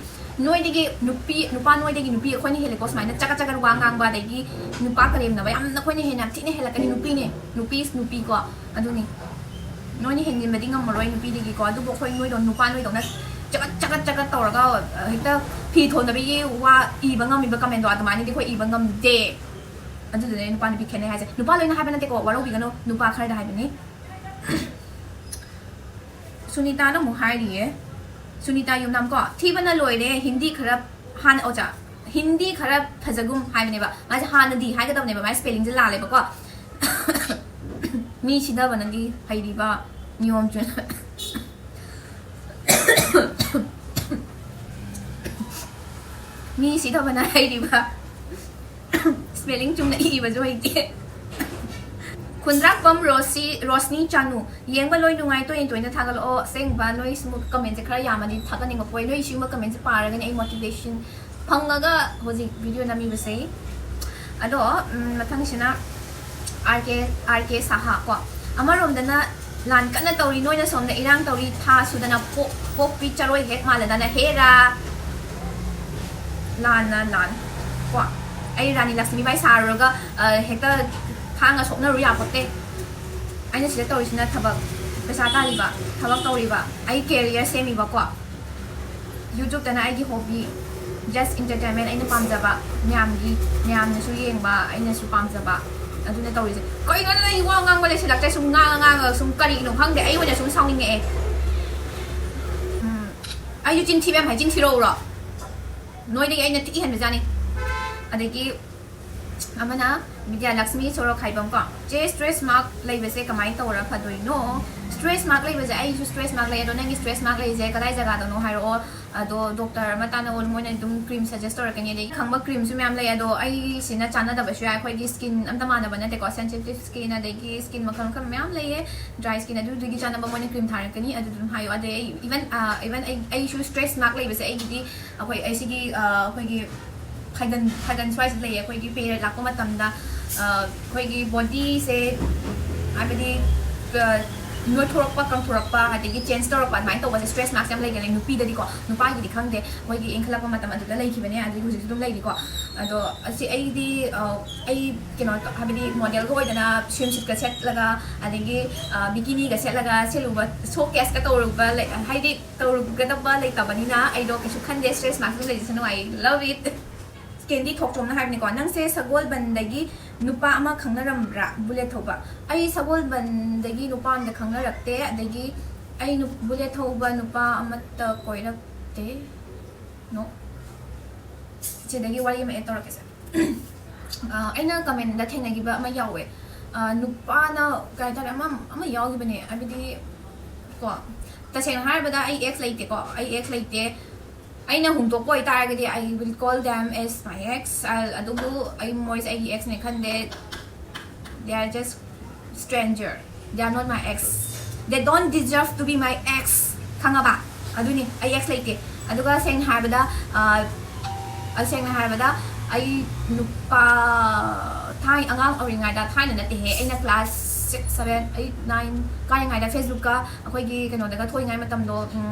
ꯅꯣꯏꯗꯒꯤ ꯅꯨꯄꯤ, ꯅꯨꯄꯥ ꯅꯣꯏꯗꯒꯤ ꯅꯨꯄꯤ ꯑꯩꯈꯣꯏꯅ ꯍꯦꯜꯂꯦꯀꯣ ꯁꯨꯃꯥꯏꯅ ꯆꯒꯠ ꯆꯒꯠ ꯋꯥ ꯉꯥꯡꯕ, ꯑꯗꯒꯤ ꯅꯨꯄꯥ ꯀꯔꯦꯝꯅꯕ ꯌꯥꯝꯅ ꯑꯩꯈꯣꯏꯅ ꯍꯦꯟꯅ ꯌꯥꯝ ꯊꯤꯅ ꯍꯦꯜꯂꯛꯀꯅꯤ꯫ ꯅꯨꯄꯤꯅꯦ, ꯅꯨꯄꯤ is ꯅꯨꯄꯤꯀꯣ꯫ ꯑꯗꯨꯅꯤ꯫ ꯅꯣꯏꯅ ꯍꯦꯟꯖꯤꯟꯕꯗꯤ ꯉꯝꯃꯔꯣꯏ ꯅꯨꯄꯤꯗꯒꯤꯀꯣ꯫ ꯑꯗꯨꯕꯨ ꯑꯩꯈꯣꯏ ꯅꯣꯏꯗꯧ-, ꯅꯨꯄꯥ ꯅꯣꯏꯗꯧꯅ ꯆꯒꯠ ꯆꯒꯠ ꯆꯒꯠ ꯇꯧꯔꯒ, ꯑ, ꯍꯦꯛꯇ ꯐꯤ ꯊꯣꯟꯗꯕꯒꯤ ꯋꯥ ꯏꯕ ꯉꯝꯃꯤꯕ comment ꯗꯣ ꯑꯗꯨꯃꯥꯏꯅꯗꯤ ꯑꯩꯈꯣꯏ ꯏꯕ ꯉꯝꯗꯦ꯫ ꯑꯗꯨꯗꯨꯅ ꯅꯨꯄꯥ ꯅꯨꯄꯤ ꯈꯦꯠꯅꯩ ꯍꯥꯏꯁꯦ꯫ ꯅꯨꯄꯥ ꯂꯣꯏꯅ ꯍꯥꯏꯕ ꯅꯠꯇꯦꯀꯣ, ꯋꯥꯔꯧꯕꯤꯒꯅꯨ, ꯅꯨꯄꯥ ꯈꯔꯗ ꯍꯥꯏꯕꯅꯤ꯫ ꯁꯨꯅꯤꯇꯥꯅ ꯑꯃꯨꯛ ꯍꯥꯏꯔꯤꯌꯦ, ꯁꯨꯅꯤꯇꯥ ꯌꯨꯝꯅꯥꯝ ꯀꯣ, "ꯊꯤꯕꯅ ꯂꯣꯏꯔꯦ, ꯍꯤꯟꯗꯤ ꯈꯔ ꯍꯥꯟꯅ, ꯑꯣꯖꯥ, ꯍꯤꯟꯗꯤ ꯈꯔ ꯐꯖꯒꯨꯝ" ꯍꯥꯏꯕꯅꯦꯕ꯫ ꯃꯥꯁꯦ ꯍꯥꯟꯅꯗꯤ ꯍꯥꯏꯒꯗꯕꯅꯦꯕ, ꯃꯥꯏ spellingꯁꯦ ꯂꯥꯜꯂꯦꯕꯀꯣ꯫ ꯃꯤ ꯁꯤꯗꯕꯅꯗꯤ ꯍꯩꯔꯤꯕ ꯅꯤꯌꯣꯝ ꯆꯨꯝꯅ꯫ ꯃꯤ ꯁꯤꯗꯕꯅ ꯍꯩꯔꯤꯕ꯫ Spelling ꯆꯨꯝꯅ ꯏꯕꯁꯨ ꯍꯩꯇꯦ꯫ ꯈꯨꯟꯗ꯭ꯔꯥꯛꯄꯝ ꯔꯣꯁꯤ, ꯔꯣꯁꯅꯤ ꯆꯥꯅꯨ, "ꯌꯦꯡꯕ ꯂꯣꯏ ꯅꯨꯡꯉꯥꯏ, ꯇꯣꯏꯅ ꯇꯣꯏꯅ ꯊꯥꯒꯠꯂꯛꯑꯣ"꯫ ꯑꯁꯦꯡꯕ, ꯅꯣꯏ ꯁꯤꯒꯨꯝꯕ commentꯁꯦ ꯈꯔ ꯌꯥꯝꯃꯗꯤ ꯊꯥꯒꯠꯅꯤꯡꯕ ꯄꯣꯛꯑꯦ꯫ ꯅꯣꯏ ꯁꯤꯒꯨꯝꯕ commentꯁꯦ ꯄꯥꯔꯒꯅꯦ ꯑꯩ motivation ꯐꯪꯉꯒ ꯍꯧꯖꯤꯛ video ꯅꯝꯃꯤꯕꯁꯦ꯫ ꯑꯗꯣ, ꯎꯝ, ꯃꯊꯪꯁꯤꯅ R K, R K ꯁꯍꯥ ꯀꯣ, "ꯑꯃꯔꯣꯝꯗꯅ ꯂꯥꯟ ꯀꯟꯅ ꯇꯧꯔꯤ, ꯅꯣꯏꯅ ꯁꯣꯝꯗ ꯏꯔꯥꯡ ꯇꯧꯔꯤ, ꯊꯥ ꯁꯨꯗꯅ ꯄꯣꯛ-, ꯄꯣꯛꯄꯤ ꯆꯔꯣꯏ ꯍꯦꯛ ꯃꯥꯜꯂꯗꯅ ꯍꯦꯔꯥ"꯫ ꯂꯥꯟꯅ ꯂꯥꯟ ꯀꯣ꯫ ꯑꯩ ꯔꯥꯅꯤ ꯂꯛꯁꯃꯤꯕꯥꯏ ꯁꯥꯔꯨꯔꯒ, ꯑ, ꯍꯦꯛꯇ ꯊꯥꯡꯒ ꯁꯣꯛꯅꯔꯨ ꯌꯥꯄꯣꯠꯇꯦ꯫ ꯑꯩꯅ ꯁꯤꯗ ꯇꯧꯔꯤꯁꯤꯅ ꯊꯕꯛ, ꯄꯩꯁꯥ ꯇꯥꯜꯂꯤꯕ, ꯊꯕꯛ ꯇꯧꯔꯤꯕ, ꯑꯩ career ꯁꯦꯝꯃꯤꯕꯀꯣ꯫ YouTubeꯇꯅ ꯑꯩꯒꯤ hobby, just entertainment, ꯑꯩꯅ ꯄꯥꯝꯖꯕ, ꯃꯌꯥꯝꯒꯤ, ꯃꯌꯥꯝꯅꯁꯨ ꯌꯦꯡꯕ, ꯑꯩꯅꯁꯨ ꯄꯥꯝꯖꯕ, ꯑꯗꯨꯅ ꯇꯧꯔꯤꯁꯦ꯫ ꯀꯩꯅꯣ ꯅꯪ ꯋꯥ ꯉꯥꯡꯕ ꯂꯩꯁꯤꯜꯂꯛꯇ꯭ꯔꯦ, ꯁꯨꯝ ꯉꯥꯡꯉ ꯉꯥꯡꯉꯒ ꯁꯨꯝ ꯀꯔꯤꯒꯤꯅꯣ ꯈꯪꯗꯦ, ꯑꯩ ꯑꯣꯏꯅ ꯁꯨꯝ ꯁꯥꯎꯅꯤꯡꯉꯛꯑꯦ꯫ ꯎꯝ, ꯑꯩꯁꯨ ꯆꯤꯟ ꯊꯤꯕ ꯌꯥꯝ ꯍꯩ, ꯆꯤꯟ ꯊꯤꯔꯛꯎꯔꯣ? ꯅꯣꯏꯗꯒꯤ ꯑꯩꯅ ꯊꯤ ꯍꯦꯟꯕꯖꯥꯠꯅꯤ꯫ ꯑꯗꯒꯤ ꯑꯃꯅ ꯕꯤꯗ꯭ꯌꯥꯂꯛꯁꯃꯤ ꯁꯣꯔꯣꯛꯈꯥꯏꯕꯝ ꯀꯣ, "ꯆꯦ, stretch mark ꯂꯩꯕꯁꯦ ꯀꯃꯥꯏꯅ ꯇꯧꯔ ꯐꯗꯣꯏꯅꯣ?" Stretch mark ꯂꯩꯕꯁꯦ, ꯑꯩꯁꯨ stretch mark ꯂꯩ, ꯑꯗꯣ ꯅꯪꯒꯤ stretch mark ꯂꯩꯁꯦ ꯀꯗꯥꯏ ꯖꯒꯥꯗꯅꯣ ꯍꯥꯏꯔꯛꯑꯣ, ꯑꯗꯣ doctor ꯑꯃ ꯇꯥꯟꯅꯧ, ꯃꯣꯏꯅ ꯑꯗꯨꯝ cream suggest ꯇꯧꯔꯛꯀꯅꯤ꯫ ꯑꯗꯩ ꯈꯪꯕ creamꯁꯨ ꯃꯌꯥꯝ ꯂꯩ, ꯑꯗꯣ ꯑꯩꯁꯤꯅ ꯆꯥꯟꯅꯗꯕꯁꯨ ꯌꯥꯏ꯫ ꯑꯩꯈꯣꯏꯒꯤ skin ꯑꯝꯇ ꯃꯥꯟꯅꯕ ꯅꯠꯇꯦꯀꯣ, sensitive skin, ꯑꯗꯒꯤ skin ꯃꯈꯜ ꯃꯈꯜ ꯃꯌꯥꯝ ꯂꯩꯌꯦ꯫ Dry skin, ꯑꯗꯨꯗꯨꯒꯤ ꯆꯥꯟꯅꯕ ꯃꯣꯏꯅ cream ꯊꯥꯔꯛꯀꯅꯤ, ꯑꯗꯨ ꯑꯗꯨꯝ ꯍꯥꯏꯌꯣ꯫ ꯑꯗꯩ ꯑꯩ even, even ꯑꯩ, ꯑꯩꯁꯨ stretch mark ꯂꯩꯕꯁꯦ ꯑꯩꯒꯤꯗꯤ ꯑꯩꯈꯣꯏ, ꯑꯩ ꯁꯤꯒꯤ, ꯑ, ꯑꯩꯈꯣꯏꯒꯤ ꯐꯥꯏꯒꯟ, ꯐꯥꯏꯒꯟ ꯁ꯭ꯋꯥꯏꯁꯤꯗ ꯂꯩꯌꯦ꯫ ꯑꯩꯈꯣꯏꯒꯤ period ꯂꯥꯛꯄ ꯃꯇꯝꯗ, ꯑ, ꯑꯩꯈꯣꯏꯒꯤ bodyꯁꯦ, ꯍꯥꯏꯕꯗꯤ, ꯑ, ꯅꯣꯏꯊꯣꯔꯛꯄ, ꯀꯪꯊꯣꯔꯛꯄ, ꯑꯗꯒꯤ change ꯇꯧꯔꯛꯄ, ꯑꯗꯨꯃꯥꯏꯅ ꯇꯧꯕꯁꯦ stretch marks ꯌꯥꯝ ꯂꯩꯒꯅꯤ꯫ ꯅꯨꯄꯤꯗꯗꯤꯀꯣ, ꯅꯨꯄꯥꯒꯤꯗꯤ ꯈꯪꯗꯦ, ꯑꯩꯈꯣꯏꯒꯤ ꯏꯟꯈꯠꯂꯛꯄ ꯃꯇꯝ ꯑꯗꯨꯗ ꯂꯩꯈꯤꯕꯅꯦ, ꯑꯗꯒꯤ ꯍꯧꯖꯤꯛꯁꯨ ꯑꯗꯨꯝ ꯂꯩꯔꯤꯀꯣ꯫ ꯑꯗꯣ ꯑꯁꯤ ꯑꯩꯗꯤ, ꯑ, ꯑꯩ ꯀꯩꯅꯣ, ꯍꯥꯏꯕꯗꯤ modelꯒ ꯑꯣꯏꯗꯅ swimsuitꯀ ꯁꯦꯠꯂꯒ, ꯑꯗꯒꯤ, ꯑ, bikiniꯒ ꯁꯦꯠꯂꯒ ꯁꯦꯠꯂꯨꯕ, showcaseꯀ ꯇꯧꯔꯨꯕ ꯂꯩ, ꯍꯥꯏꯗꯤ ꯇꯧꯔꯨꯒꯗꯕ ꯂꯩꯇꯕꯅꯤꯅ ꯑꯩꯗꯣ ꯀꯩꯁꯨ ꯈꯟꯗꯦ, stretch marks ꯑꯗꯨꯝ ꯂꯩꯖꯁꯅꯨ꯫ I love it꯫ ꯀꯦꯟꯗꯤ ꯊꯣꯛꯆꯣꯝꯅ ꯍꯥꯏꯕꯅꯤꯀꯣ, "ꯅꯪꯁꯦ ꯁꯒꯣꯜꯕꯟꯗꯒꯤ ꯅꯨꯄꯥ ꯑꯃ ꯈꯪꯅꯔꯝꯕ꯭ꯔꯥ, bullet ꯊꯧꯕ?" ꯑꯩ ꯁꯒꯣꯜꯕꯟꯗꯒꯤ ꯅꯨꯄꯥ ꯑꯃꯗ ꯈꯪꯅꯔꯛꯇꯦ, ꯑꯗꯒꯤ ꯑꯩ ꯕꯨꯂꯦꯠ ꯊꯧꯕ ꯅꯨꯄꯥ ꯑꯃꯠꯇ ꯀꯣꯏꯔꯛꯇꯦ꯫ ꯅꯣ꯫ ꯁꯤꯗꯒꯤ ꯋꯥꯔꯤ ꯑꯃ ꯑꯦꯗ ꯇꯧꯔꯛꯀꯦꯁꯦ꯫ ꯑꯩꯅ ꯀꯃꯦꯟꯗ ꯊꯦꯡꯅꯈꯤꯕ ꯑꯃ ꯌꯥꯎꯋꯦ꯫ ꯅꯨꯄꯥꯅ ꯀꯩ ꯍꯥꯏꯇꯥꯔꯦ, ꯑꯃ ꯑꯃ ꯌꯥꯎꯈꯤꯕꯅꯦ, ꯍꯥꯏꯕꯗꯤ ꯀꯣ, ꯇꯁꯦꯡꯅ ꯍꯥꯏꯔꯕꯗ ꯑꯩ ꯑꯦꯛꯁ ꯂꯩꯇꯦꯀꯣ, ꯑꯩ ꯑꯦꯛꯁ ꯂꯩꯇꯦ꯫ ꯑꯩꯅ ꯍꯨꯟꯗꯣꯛꯄ ꯑꯣꯏꯇꯥꯔꯒꯗꯤ, I will call them as my ex꯫ ꯑꯗꯨꯕꯨ ꯑꯩ ꯃꯣꯏꯁꯦ ꯑꯩꯒꯤ ꯑꯦꯛꯁꯅꯦ ꯈꯟꯗꯦ꯫ They are just stranger, they are not my ex, they don't deserve to be my ex꯫ ꯈꯪꯉꯕ? ꯑꯗꯨꯅꯤ, ꯑꯩ ꯑꯦꯛꯁ ꯂꯩꯇꯦ꯫ ꯑꯗꯨꯒ ꯁꯦꯡꯅ ꯍꯥꯏꯔꯕꯗ, ꯁꯦꯡꯅ ꯍꯥꯏꯔꯕꯗ, ꯑꯩ ꯅꯨꯄꯥ ꯊꯥꯏ ꯑꯉꯥꯡ ꯑꯣꯏꯔꯤꯉꯩꯗ, ꯊꯥꯏꯅ ꯅꯠꯇꯦꯍꯦ, ꯑꯩꯅ class six, seven, eight, nine ꯀꯥꯔꯤꯉꯩꯗ, ꯐꯦꯁꯕꯨꯛꯀ ꯑꯩꯈꯣꯏꯒꯤ ꯀꯩꯅꯣꯗꯒ ꯊꯣꯛꯏꯉꯩ ꯃꯇꯝꯗꯣ,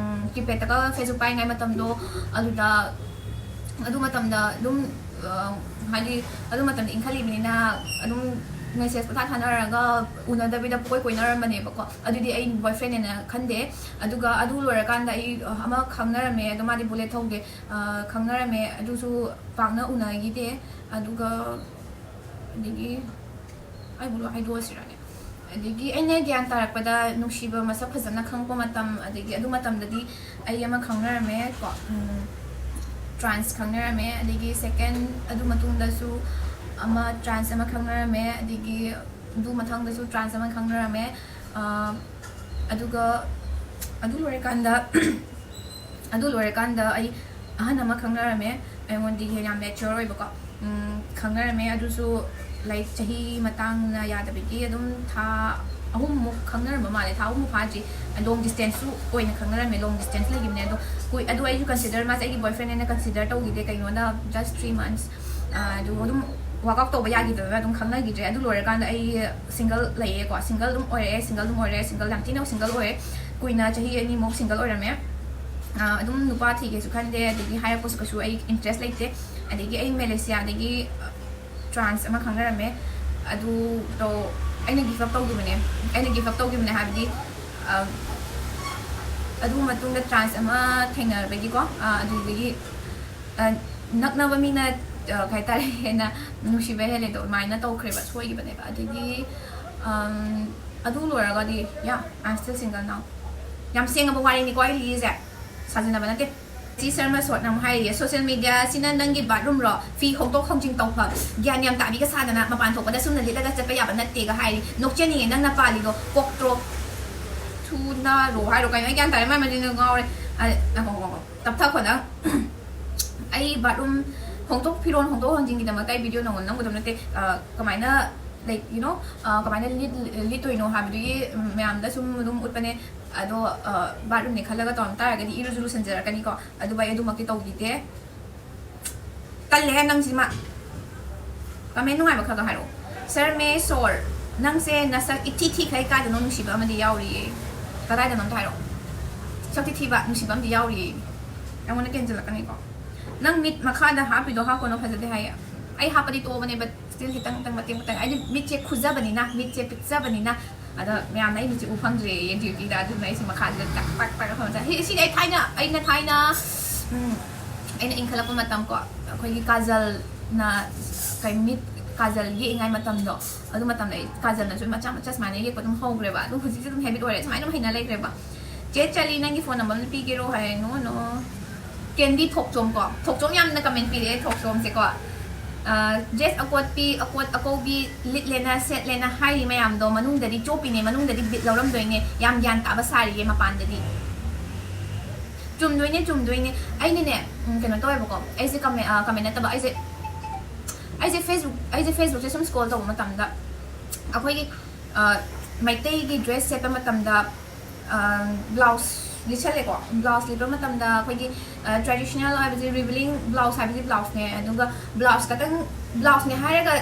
ꯀꯤꯄꯦꯗꯇꯒ ꯐꯦꯁꯕꯨꯛ ꯄꯥꯏꯔꯤꯉꯩ ꯃꯇꯝꯗꯣ, ꯑꯗꯨꯗ ꯑꯗꯨ ꯃꯇꯝꯗ ꯑꯗꯨꯝ, ꯍꯥꯏꯗꯤ, ꯑꯗꯨ ꯃꯇꯝꯗ ꯏꯟꯈꯠꯂꯤꯕꯅꯤꯅ ꯑꯗꯨꯝ ꯃꯦꯁꯦꯖ ꯄꯪꯊꯥ ꯊꯥꯅꯔꯒ ꯎꯅꯗꯕꯤꯗ ꯄꯨꯀꯣꯏ ꯀꯣꯏꯅꯔꯝꯕꯅꯦꯕꯀꯣ꯫ ꯑꯗꯨꯗꯤ ꯑꯩ ꯕꯣꯏ ꯐ꯭ꯔꯦꯟꯅꯦꯅ ꯈꯟꯗꯦ꯫ ꯑꯗꯨꯒ ꯑꯗꯨ ꯂꯣꯏꯔꯀꯥꯟꯗ ꯑꯩ ꯑꯃ ꯈꯪꯅꯔꯝꯃꯦ, ꯑꯗꯣ ꯃꯥꯗꯤ ꯕꯨꯂꯦꯠ ꯊꯧꯗꯦ꯫ ꯈꯪꯅꯔꯝꯃꯦ, ꯑꯗꯨꯁꯨ ꯄꯥꯛꯅ ꯎꯅꯈꯤꯗꯦ꯫ ꯑꯗꯨꯒ ꯑꯗꯒꯤ ꯑꯩꯕꯨ ꯂꯣꯏ ꯍꯥꯏꯗꯣꯛꯑꯁꯤꯔꯅꯦ? ꯑꯗꯒꯤ ꯑꯩꯅ ꯒ꯭ꯌꯥꯟ ꯇꯥꯔꯛꯄꯗ, ꯅꯨꯡꯁꯤꯕ ꯃꯁꯛ ꯐꯖꯅ ꯈꯪꯉꯛꯄ ꯃꯇꯝ, ꯑꯗꯒꯤ ꯑꯗꯨ ꯃꯇꯝꯗꯗꯤ ꯑꯩ ꯑꯃ ꯈꯪꯅꯔꯝꯃꯦ ꯀꯣ, ꯇ꯭ꯔꯥꯟꯁ ꯈꯪꯅꯔꯝꯃꯦ꯫ ꯑꯗꯒꯤ ꯁꯦꯀꯦꯟ, ꯑꯗꯨ ꯃꯇꯨꯡꯗꯁꯨ ꯑꯃ ꯇ꯭ꯔꯥꯟꯁ ꯑꯃ ꯈꯪꯅꯔꯝꯃꯦ꯫ ꯑꯗꯒꯤ ꯑꯗꯨ ꯃꯊꯪꯗꯁꯨ ꯇ꯭ꯔꯥꯟꯁ ꯑꯃ ꯈꯪꯅꯔꯝꯃꯦ꯫ ꯑꯗꯨꯒ ꯑꯗꯨ ꯂꯣꯏꯔꯀꯥꯟꯗ ꯑꯗꯨ ꯂꯣꯏꯔꯀꯥꯟꯗ ꯑꯩ ꯑꯍꯟ ꯑꯃ ꯈꯪꯅꯔꯝꯃꯦ꯫ ꯑꯩꯉꯣꯟꯗꯒꯤ ꯌꯥꯝ ꯃꯦꯆ꯭ꯌꯣꯔ ꯑꯣꯏꯕꯀꯣ꯫ ꯈꯪꯅꯔꯝꯃꯦ, ꯑꯗꯨꯁꯨ, ꯂꯥꯏꯛ, ꯆꯍꯤ ꯃꯇꯥꯡꯅ ꯌꯥꯗꯕꯒꯤ ꯑꯗꯨꯝ ꯊꯥ ꯑꯍꯨꯝꯃꯨꯛ ꯈꯪꯅꯔꯝꯕ ꯃꯥꯜꯂꯦ꯫ ꯊꯥ ꯑꯍꯨꯝꯃꯨꯛ ꯐꯥꯗ꯭ꯔꯤ꯫ ꯂꯣꯡ ꯗꯤꯁꯇꯦꯟꯁꯁꯨ ꯑꯣꯏꯅ ꯈꯪꯅꯔꯝꯃꯦ, ꯂꯣꯡ ꯗꯤꯁꯇꯦꯟꯁ ꯂꯩꯈꯤꯕꯅꯦ꯫ ꯑꯗꯣ ꯀꯨꯏ-, ꯑꯗꯣ ꯑꯩꯁꯨ ꯀꯟꯁꯤꯗꯔ, ꯃꯥꯁꯦ ꯑꯩꯒꯤ ꯕꯣꯏ ꯐ꯭ꯔꯦꯟ ꯍꯥꯏꯅ ꯀꯟꯁꯤꯗꯔ ꯇꯧꯈꯤꯗꯦ꯫ ꯀꯩꯅꯣꯗ just three months, ꯑꯗꯨ ꯑꯗꯨꯝ ꯋꯥꯛ ꯑꯥꯎꯠ ꯇꯧꯕ ꯌꯥꯈꯤꯗꯕ, ꯑꯗꯨꯝ ꯈꯪꯅꯈꯤꯗ꯭ꯔꯦ꯫ ꯑꯗꯨ ꯂꯣꯏꯔꯀꯥꯟꯗ ꯑꯩ ꯁꯤꯡꯒꯜ ꯂꯩꯌꯦꯀꯣ, ꯁꯤꯡꯒꯜ ꯑꯗꯨꯝ ꯑꯣꯏꯔꯛꯑꯦ, ꯁꯤꯡꯒꯜ ꯑꯗꯨꯝ ꯑꯣꯏꯔꯦ, ꯁꯤꯡꯒꯜ, ꯌꯥꯝ ꯊꯤꯅ ꯁꯤꯡꯒꯜ ꯑꯣꯏꯔꯦ꯫ ꯀꯨꯏꯅ ꯆꯍꯤ ꯑꯅꯤꯃꯨꯛ ꯁꯤꯡꯒꯜ ꯑꯣꯏꯔꯝꯃꯦ꯫ ꯑꯗꯨꯝ ꯅꯨꯄꯥ ꯊꯤꯒꯦꯁꯨ ꯈꯟꯗꯦ, ꯑꯗꯒꯤ ꯍꯥꯏꯔꯛꯄꯁꯨ ꯀꯩꯁꯨ ꯑꯩ ꯏꯟꯇꯔꯦꯁ ꯂꯩꯇꯦ꯫ ꯑꯗꯒꯤ ꯑꯩ ꯃꯦꯂꯦꯁꯤꯌꯥꯗꯒꯤ ꯇ꯭ꯔꯥꯟꯁ ꯑꯃ ꯈꯪꯅꯔꯝꯃꯦ꯫ ꯑꯗꯨꯗꯣ ꯑꯩꯅ ꯒꯤꯐ ꯑꯞ ꯇꯧꯈꯤꯕꯅꯦ꯫ ꯑꯩꯅ ꯒꯤꯐ ꯑꯞ ꯇꯧꯈꯤꯕꯅꯦ ꯍꯥꯏꯕꯗꯤ, ꯑꯗꯨ ꯃꯇꯨꯡꯗ ꯇ꯭ꯔꯥꯟꯁ ꯑꯃ ꯊꯦꯡꯅꯕꯒꯤꯀꯣ, ꯑꯗꯨꯗꯒꯤ ꯅꯛꯅꯕ ꯃꯤꯅ, ꯀꯩ ꯍꯥꯏꯇꯥꯔꯦ, ꯍꯦꯟꯅ ꯅꯨꯡꯁꯤꯕ ꯍꯦꯜꯂꯦꯗꯣ, ꯑꯗꯨꯃꯥꯏꯅ ꯇꯧꯈ꯭ꯔꯦꯕ, ꯁꯣꯏꯈꯤꯕꯅꯦꯕ꯫ ꯑꯗꯒꯤ ꯑꯗꯨ ꯂꯣꯏꯔꯒꯗꯤ, yeah, I'm still single now꯫ ꯌꯥꯝ ꯁꯦꯡꯉꯕ ꯋꯥꯔꯤꯅꯤꯀꯣ ꯑꯩ ꯂꯤꯔꯤꯁꯦ, ꯁꯥꯖꯤꯟꯅꯕ ꯅꯠꯇꯦ꯫ ꯁꯤ ꯁꯔꯃ ꯁꯣꯠꯅ ꯑꯃꯨꯛ ꯍꯥꯏꯔꯤꯌꯦ, "ꯁꯣꯁꯤꯌꯦꯜ ꯃꯤꯗꯤꯌꯥ ꯑꯁꯤꯅ ꯅꯪꯒꯤ ꯕꯥꯠꯔꯨꯝꯔꯣ? ꯐꯤ ꯍꯣꯡꯗꯣꯛ ꯍꯣꯡꯖꯤꯟ ꯇꯧꯐꯝ, ꯒ꯭ꯌꯥꯟ ꯌꯥꯝ ꯇꯥꯕꯤꯒ ꯁꯥꯗꯅ ꯃꯄꯥꯟ ꯊꯣꯛꯄꯗ ꯁꯨꯝꯅ ꯂꯤꯠꯂꯒ ꯆꯠꯄ ꯌꯥꯕ ꯅꯠꯇꯦꯒ" ꯍꯥꯏꯔꯤ꯫ ꯅꯣꯛꯆꯅꯤꯡꯉꯦ ꯅꯪꯅ ꯄꯥꯜꯂꯤꯗꯣ꯫ ꯀꯣꯛꯇ꯭ꯔꯣ ꯊꯨꯅꯔꯣ ꯍꯥꯏꯔꯣ ꯀꯩꯅꯣ? ꯑꯩ ꯒ꯭ꯌꯥꯟ ꯇꯥꯔꯦ, ꯃꯥꯏ ꯃꯆꯤꯟꯗꯣ ꯉꯥꯎꯔꯦ꯫ ꯑ, ꯉꯥꯏꯈꯣ, ꯉꯥꯏꯈꯣ, ꯉꯥꯏꯈꯣ꯫ ꯇꯞꯊꯈꯣ ꯅꯪ꯫ ꯑꯩ ꯕꯥꯠꯔꯨꯝ ꯍꯣꯡꯗꯣꯛ, ꯐꯤꯔꯣꯜ ꯍꯣꯡꯗꯣꯛ ꯍꯣꯡꯖꯤꯟꯒꯤꯗꯃꯛꯇ ꯑꯩ ꯚꯤꯗꯤꯑꯣ ꯅꯪꯉꯣꯟꯗ ꯅꯝꯒꯗꯕ ꯅꯠꯇꯦ꯫ ꯑ, ꯀꯃꯥꯏꯅ, like, you know, ꯑ, ꯀꯃꯥꯏꯅ ꯂꯤꯠ-, ꯂꯤꯠꯇꯣꯏꯅꯣ ꯍꯥꯏꯕꯗꯨꯒꯤ, ꯎꯝ, ꯃꯌꯥꯝꯗ ꯁꯨꯝ ꯑꯗꯨꯝ ꯎꯠꯄꯅꯦ꯫ ꯑꯗꯣ, ꯑ, ꯕꯥꯠꯔꯨꯝꯅꯦ ꯈꯜꯂꯒ ꯇꯧꯔꯝ ꯇꯥꯔꯒꯗꯤ ꯏꯔꯨꯁꯨ ꯂꯨꯁꯟꯖꯔꯛꯀꯅꯤꯀꯣ꯫ ꯑꯗꯨꯕꯨ ꯑꯩ ꯑꯗꯨꯃꯛꯇꯤ ꯇꯧꯕꯤꯗꯦ꯫ ꯇꯜꯂꯦꯍꯦ ꯅꯪꯁꯤꯃ꯫ ꯀꯃꯦꯟ ꯅꯨꯡꯉꯥꯏꯕ ꯈꯔ ꯈꯔ ꯍꯥꯏꯔꯛꯑꯣ꯫ "ꯁꯔ ꯃꯦ ꯁꯣꯔ, ꯅꯪꯁꯦ ꯅꯁꯛ ꯏꯊꯤ ꯊꯤꯈꯩ ꯀꯥꯏꯗꯅꯣ ꯅꯨꯡꯁꯤꯕ ꯑꯃꯗꯤ ꯌꯥꯎꯔꯤꯌꯦ꯫ ꯀꯗꯥꯏꯗꯅꯣ ꯑꯝꯇ ꯍꯥꯏꯔꯛꯑꯣ꯫ ꯁꯛ ꯊꯤ ꯊꯤꯕ ꯅꯨꯡꯁꯤꯕ ꯑꯃꯗꯤ ꯌꯥꯎꯔꯤꯌꯦ꯫ ꯑꯩꯉꯣꯟꯗ ꯀꯦꯟꯁꯤꯜꯂꯛꯀꯅꯤꯀꯣ꯫ ꯅꯪ ꯃꯤꯠ ꯃꯈꯥꯗ ꯍꯥꯞꯄꯤꯗꯣ ꯍꯥꯞꯄꯅꯣ, ꯐꯖꯗꯦ" ꯍꯥꯏꯌꯦ꯫ ꯑꯩ ꯍꯥꯞꯄꯗꯤ ꯇꯣꯛꯑꯕꯅꯦ, but still ꯈꯤꯇꯪ ꯈꯤꯇꯪ ꯃꯇꯦꯛ ꯃꯇꯦꯛ꯫ ꯑꯩꯗꯤ ꯃꯤꯠꯁꯦ ꯈꯨꯖꯕꯅꯤꯅ, ꯃꯤꯠꯁꯦ ꯄꯤꯛꯆꯕꯅꯤꯅ꯫ ꯑꯗꯣ ꯃꯌꯥꯝꯅ ꯑꯩ ꯃꯤꯠꯁꯦ ꯎ ꯐꯪꯗ꯭ꯔꯦꯌꯦ ꯗ꯭ꯌꯨꯇꯤꯗ, ꯑꯗꯨꯅ ꯑꯩꯁꯦ ꯃꯈꯥꯁꯤꯗ ꯇꯛ ꯇꯛ ꯇꯛ ꯇꯧꯔꯒ ꯆꯠ-, ꯁꯤ-, ꯁꯤꯗꯤ ꯑꯩ ꯊꯥꯏꯅ, ꯑꯩꯅ ꯊꯥꯏꯅ, ꯎꯝ, ꯑꯩꯅ ꯏꯟꯈꯠꯂꯛꯄ ꯃꯇꯝ ꯀꯣ, ꯑꯩꯈꯣꯏꯒꯤ ꯀꯥꯖꯜꯅ ꯀꯩ ꯃꯤꯠ ꯀꯥꯖꯜ ꯌꯦꯛꯏꯉꯥꯏ ꯃꯇꯝꯗꯣ, ꯑꯗꯨ ꯃꯇꯝꯗ ꯑꯩ ꯀꯥꯖꯜꯅꯁꯨ ꯃꯆꯥ ꯃꯆꯥ ꯁꯨꯃꯥꯏꯅ ꯌꯦꯛꯄ ꯑꯗꯨꯝ ꯍꯧꯈ꯭ꯔꯦꯕ꯫ ꯑꯗꯨꯝ ꯍꯧꯖꯤꯛꯁꯨ ꯑꯗꯨꯝ habit ꯑꯣꯏꯔꯦ, ꯁꯨꯃꯥꯏꯅ ꯑꯗꯨꯝ ꯍꯩꯅ ꯂꯩꯈ꯭ꯔꯦꯕ꯫ "ꯆꯦ ꯆꯂꯤ, ꯅꯪꯒꯤ phone number ꯑꯃ ꯄꯤꯒꯦꯔꯣ?" ꯍꯥꯏ, "No, no." ꯀꯦꯟꯗꯤ ꯊꯣꯛꯆꯣꯝ ꯀꯣ, ꯊꯣꯛꯆꯣꯝ ꯌꯥꯝꯅ comment ꯄꯤꯔꯛꯑꯦ, ꯊꯣꯛꯆꯣꯝꯁꯦꯀꯣ꯫ ꯑ, dress ꯑꯀꯣꯠꯄꯤ, ꯑꯀꯣꯠ ꯑꯀꯧꯕꯤ ꯂꯤꯠꯂꯦꯅ, ꯁꯦꯠꯂꯦꯅ ꯍꯥꯏꯔꯤ ꯃꯌꯥꯝꯗꯣ, ꯃꯅꯨꯡꯗꯗꯤ ꯆꯣꯞꯄꯤꯅꯦ, ꯃꯅꯨꯡꯗꯗꯤ ꯕꯤꯠ ꯂꯧꯔꯝꯗꯣꯏꯅꯦ, ꯌꯥꯝ ꯒ꯭ꯌꯥꯟ ꯇꯥꯕ ꯁꯥꯔꯤꯌꯦ ꯃꯄꯥꯟꯗꯗꯤ꯫ ꯆꯨꯝꯗꯣꯏꯅꯦ, ꯆꯨꯝꯗꯣꯏꯅꯦ꯫ ꯑꯩꯅꯅꯦ, ꯎꯝ, ꯀꯩꯅꯣ ꯇꯧꯋꯦꯕꯀꯣ, ꯑꯩꯁꯦ comment, ꯑ, comment ꯅꯠꯇꯕ, ꯑꯩꯁꯦ, ꯑꯩꯁꯦ Facebook, ꯑꯩꯁꯦ Facebookꯁꯦ ꯁꯨꯝ scroll ꯇꯧꯕ ꯃꯇꯝꯗ, ꯑꯩꯈꯣꯏꯒꯤ, ꯑ, ꯃꯩꯇꯩꯒꯤ dress ꯁꯦꯠꯄ ꯃꯇꯝꯗ, ꯑ, blouse ꯂꯤꯠꯁꯜꯂꯦꯀꯣ꯫ Blouse ꯂꯤꯠꯄ ꯃꯇꯝꯗ ꯑꯩꯈꯣꯏꯒꯤ, ꯑ, traditional ꯍꯥꯏꯕꯁꯦ, revealing blouse ꯍꯥꯏꯕꯁꯦ blouseꯅꯦ꯫ ꯑꯗꯨꯒ blouse ꯈꯛꯇꯪ, blouseꯅꯦ ꯍꯥꯏꯔꯒ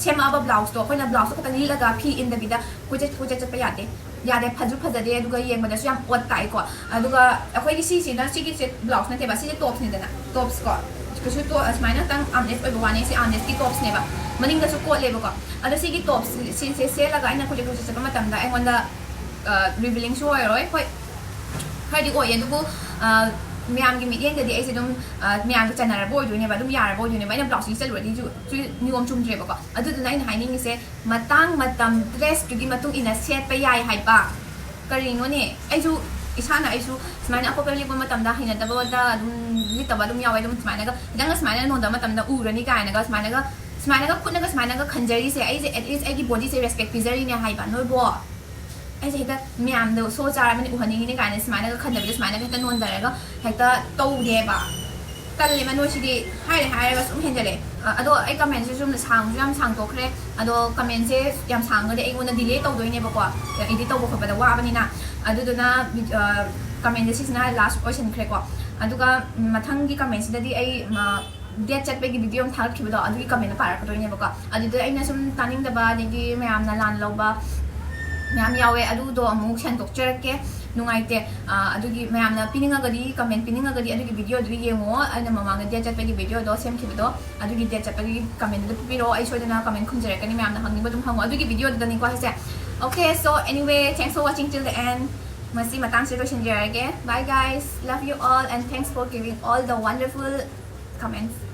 ꯁꯦꯝꯃꯛꯑꯕ blouseꯇꯣ, ꯑꯩꯈꯣꯏꯅ blouseꯇꯣ ꯈꯛꯇꯪ ꯂꯤꯠꯂꯒ ꯐꯤ ꯏꯟꯗꯕꯤꯗ ꯀꯣꯏꯆꯠ, ꯀꯣꯏꯆꯠ ꯆꯠꯄ ꯌꯥꯗꯦ꯫ ꯌꯥꯗꯦ, ꯐꯁꯨ ꯐꯖꯗꯦ, ꯑꯗꯨꯒ ꯌꯦꯡꯕꯗꯁꯨ ꯌꯥꯝ ꯑꯣꯠ ꯇꯥꯏꯀꯣ꯫ ꯑꯗꯨꯒ ꯑꯩꯈꯣꯏꯒꯤ ꯁꯤꯁꯤꯅ, ꯁꯤꯒꯤꯁꯦ blouse ꯅꯠꯇꯦꯕ, ꯁꯤꯁꯦ topꯁꯅꯤꯗꯅ, tops ꯀꯣ꯫ ꯀꯩꯁꯨ to-, ꯑꯁꯨꯃꯥꯏꯅ ꯈꯛꯇꯪ armless ꯑꯣꯏꯕ ꯋꯥꯅꯦ, ꯁꯤ armlessꯀꯤ topsꯅꯦꯕ, ꯃꯅꯤꯡꯗꯁꯨ ꯀꯣꯠꯂꯦꯕꯀꯣ꯫ ꯑꯗꯣ ꯁꯤꯒꯤ tops ꯁꯤꯁꯦ ꯁꯦꯠꯂꯒ ꯑꯩꯅ ꯀꯣꯏꯆꯠ ꯀꯣꯏꯆꯠ ꯆꯠꯄ ꯃꯇꯝꯗ ꯑꯩꯉꯣꯟꯗ, ꯑ, revealingꯁꯨ ꯑꯣꯏꯔꯣꯏ, ꯍꯣꯏ, ꯈꯔꯗꯤ ꯑꯣꯏꯌꯦ, ꯑꯗꯨꯕꯨ, ꯑ, ꯃꯌꯥꯝꯒꯤ ꯃꯤꯠꯌꯦꯡꯗꯗꯤ ꯑꯩꯁꯦ ꯑꯗꯨꯝ, ꯑ, ꯃꯌꯥꯝꯒ ꯆꯟꯅꯔꯕ ꯑꯣꯏꯗꯣꯏꯅꯦꯕ, ꯑꯗꯨꯝ ꯌꯥꯔꯕ ꯑꯣꯏꯗꯣꯏꯅꯦꯕ꯫ ꯑꯩꯅ blouse ꯂꯤꯠꯁꯜꯂꯨꯔꯗꯤ ꯁꯨ-, ꯁꯨ ꯅꯤꯌꯣꯝ ꯆꯨꯝꯗ꯭ꯔꯦꯕꯀꯣ꯫ ꯑꯗꯨꯗꯨꯅ ꯑꯩꯅ ꯍꯥꯏꯅꯤꯡꯉꯤꯁꯦ, ꯃꯇꯥꯡ ꯃꯇꯝ dressꯇꯨꯒꯤ ꯃꯇꯨꯡ ꯏꯟꯅ ꯁꯦꯠꯄ ꯌꯥꯏ ꯍꯥꯏꯕ꯫ ꯀꯔꯤꯅꯣꯅꯦ, ꯑꯩꯁꯨ ꯏꯁꯥꯅ ꯑꯩꯁꯨ ꯁꯨꯃꯥꯏꯅ ꯑꯀꯣꯏꯕ ꯂꯤꯛꯄ ꯃꯇꯝꯗ ꯍꯩꯅꯗꯕꯗ ꯑꯗꯨꯝ ꯂꯤꯠꯇꯕ ꯑꯗꯨꯝ ꯌꯥꯎꯋꯦ꯫ ꯑꯗꯨꯝ ꯁꯨꯃꯥꯏꯅꯒ ꯈꯤꯇꯪꯒ ꯁꯨꯃꯥꯏꯅ ꯅꯣꯟꯗꯕ ꯃꯇꯝꯗ ꯎꯔꯅꯤ ꯀꯥꯏꯅꯒ ꯁꯨꯃꯥꯏꯅꯒ ꯁꯨꯃꯥꯏꯅꯒ ꯈꯨꯠꯅꯒ ꯁꯨꯃꯥꯏꯅꯒ ꯈꯟꯖꯔꯤꯁꯦ ꯑꯩꯁꯦ, at least ꯑꯩꯒꯤ ꯕꯣꯗꯤꯁꯦ ꯔꯦꯁꯄꯦꯛ ꯄꯤꯖꯔꯤꯅꯦ ꯍꯥꯏꯕ꯫ ꯅꯣꯏꯕꯣ, ꯑꯩꯁꯦ ꯍꯦꯛꯇ ꯃꯌꯥꯝꯗ ꯁꯣ ꯆꯥꯔꯕꯅꯤ ꯎꯍꯟꯅꯤꯡꯉꯤꯅꯦ ꯀꯥꯏꯅ ꯁꯨꯃꯥꯏꯅꯒ ꯈꯟꯗꯕꯤꯗ ꯁꯨꯃꯥꯏꯅꯒ ꯍꯦꯛꯇ ꯅꯣꯟꯊꯔꯒ ꯍꯦꯛꯇ ꯇꯧꯗꯦꯕ꯫ ꯇꯜꯂꯦꯕ ꯅꯣꯏꯁꯤꯗꯤ꯫ ꯍꯥꯏꯔꯦ ꯍꯥꯏꯔꯒ ꯁꯨꯝ ꯍꯦꯟꯖꯜꯂꯛꯑꯦ꯫ ꯑ, ꯑꯗꯣ ꯑꯩ ꯀꯃꯦꯟꯁꯦ ꯁꯨꯝ ꯁꯥꯡꯁꯨ ꯌꯥꯝ ꯁꯥꯡꯗꯣꯛꯈ꯭ꯔꯦ꯫ ꯑꯗꯣ ꯀꯃꯦꯟꯁꯦ ꯌꯥꯝ ꯁꯥꯡꯉꯒꯗꯤ ꯑꯩꯉꯣꯟꯗ ꯗꯤꯂꯦ ꯇꯧꯗꯣꯏꯅꯦꯕꯀꯣ, ꯑꯦꯗꯤꯠ ꯇꯧꯕ ꯈꯣꯠꯄꯗ ꯋꯥꯕꯅꯤꯅ꯫ ꯑꯗꯨꯗꯨꯅ ꯀꯃꯦꯟꯁꯦ ꯁꯤꯁꯤꯅ ꯂꯥꯁ ꯑꯣꯏꯁꯟꯈ꯭ꯔꯦꯀꯣ꯫ ꯑꯗꯨꯒ ꯃꯊꯪꯒꯤ ꯀꯃꯦꯟꯁꯤꯗꯗꯤ ꯑꯩ ꯗꯦꯠ ꯆꯠꯄꯒꯤ ꯚꯤꯗꯤꯑꯣ ꯑꯃ ꯊꯥꯒꯠꯈꯤꯕꯗꯣ, ꯑꯗꯨꯒꯤ ꯀꯃꯦꯟꯗꯣ ꯄꯥꯔꯛꯀꯗꯣꯏꯅꯦꯕꯀꯣ꯫ ꯑꯗꯨꯗ ꯑꯩꯅ ꯁꯨꯝ ꯇꯥꯅꯤꯡꯗꯕ ꯑꯗꯒꯤ ꯃꯌꯥꯝꯅ ꯂꯥꯟ ꯂꯧꯕ ꯃꯌꯥꯝ ꯌꯥꯎꯋꯦ, ꯑꯗꯨꯗꯣ ꯑꯃꯨꯛ ꯁꯦꯡꯗꯣꯛꯆꯔꯛꯀꯦ꯫ ꯅꯨꯡꯉꯥꯏꯇꯦ꯫ ꯑ, ꯑꯗꯨꯒꯤ ꯃꯌꯥꯝꯅ ꯄꯤꯅꯤꯡꯉꯒꯗꯤ, ꯀꯃꯦꯟ ꯄꯤꯅꯤꯡꯉꯒꯗꯤ ꯑꯗꯨꯒꯤ ꯚꯤꯗꯤꯑꯣꯗꯨ ꯌꯦꯡꯉꯣ꯫ ꯑꯩꯅ ꯃꯃꯥꯡꯗ ꯗꯦꯠ ꯆꯠꯄꯒꯤ ꯚꯤꯗꯤꯑꯣꯗꯣ ꯁꯦꯝꯈꯤꯕꯗꯣ, ꯑꯗꯨꯒꯤ ꯗꯦꯠ ꯆꯠꯄꯒꯤ ꯀꯃꯦꯟꯗꯨꯗ ꯄꯤꯕꯤꯔꯛꯑꯣ꯫ ꯑꯩ ꯁꯣꯏꯗꯅ ꯀꯃꯦꯟ ꯈꯨꯝꯖꯔꯛꯀꯅꯤ, ꯃꯌꯥꯝꯅ ꯍꯪꯅꯤꯡꯕ ꯑꯗꯨꯝ ꯍꯪꯉꯣ꯫ ꯑꯗꯨꯒꯤ ꯚꯤꯗꯤꯑꯣꯗꯨꯗꯅꯤꯀꯣ ꯍꯥꯏꯁꯦ꯫ Okay, so anyway, thanks for watching till the end. ꯃꯁꯤ ꯃꯇꯥꯡꯁꯤꯗ ꯂꯣꯏꯁꯤꯟꯖꯔꯒꯦ꯫ Bye guys, love you all and thanks for giving all the wonderful comments.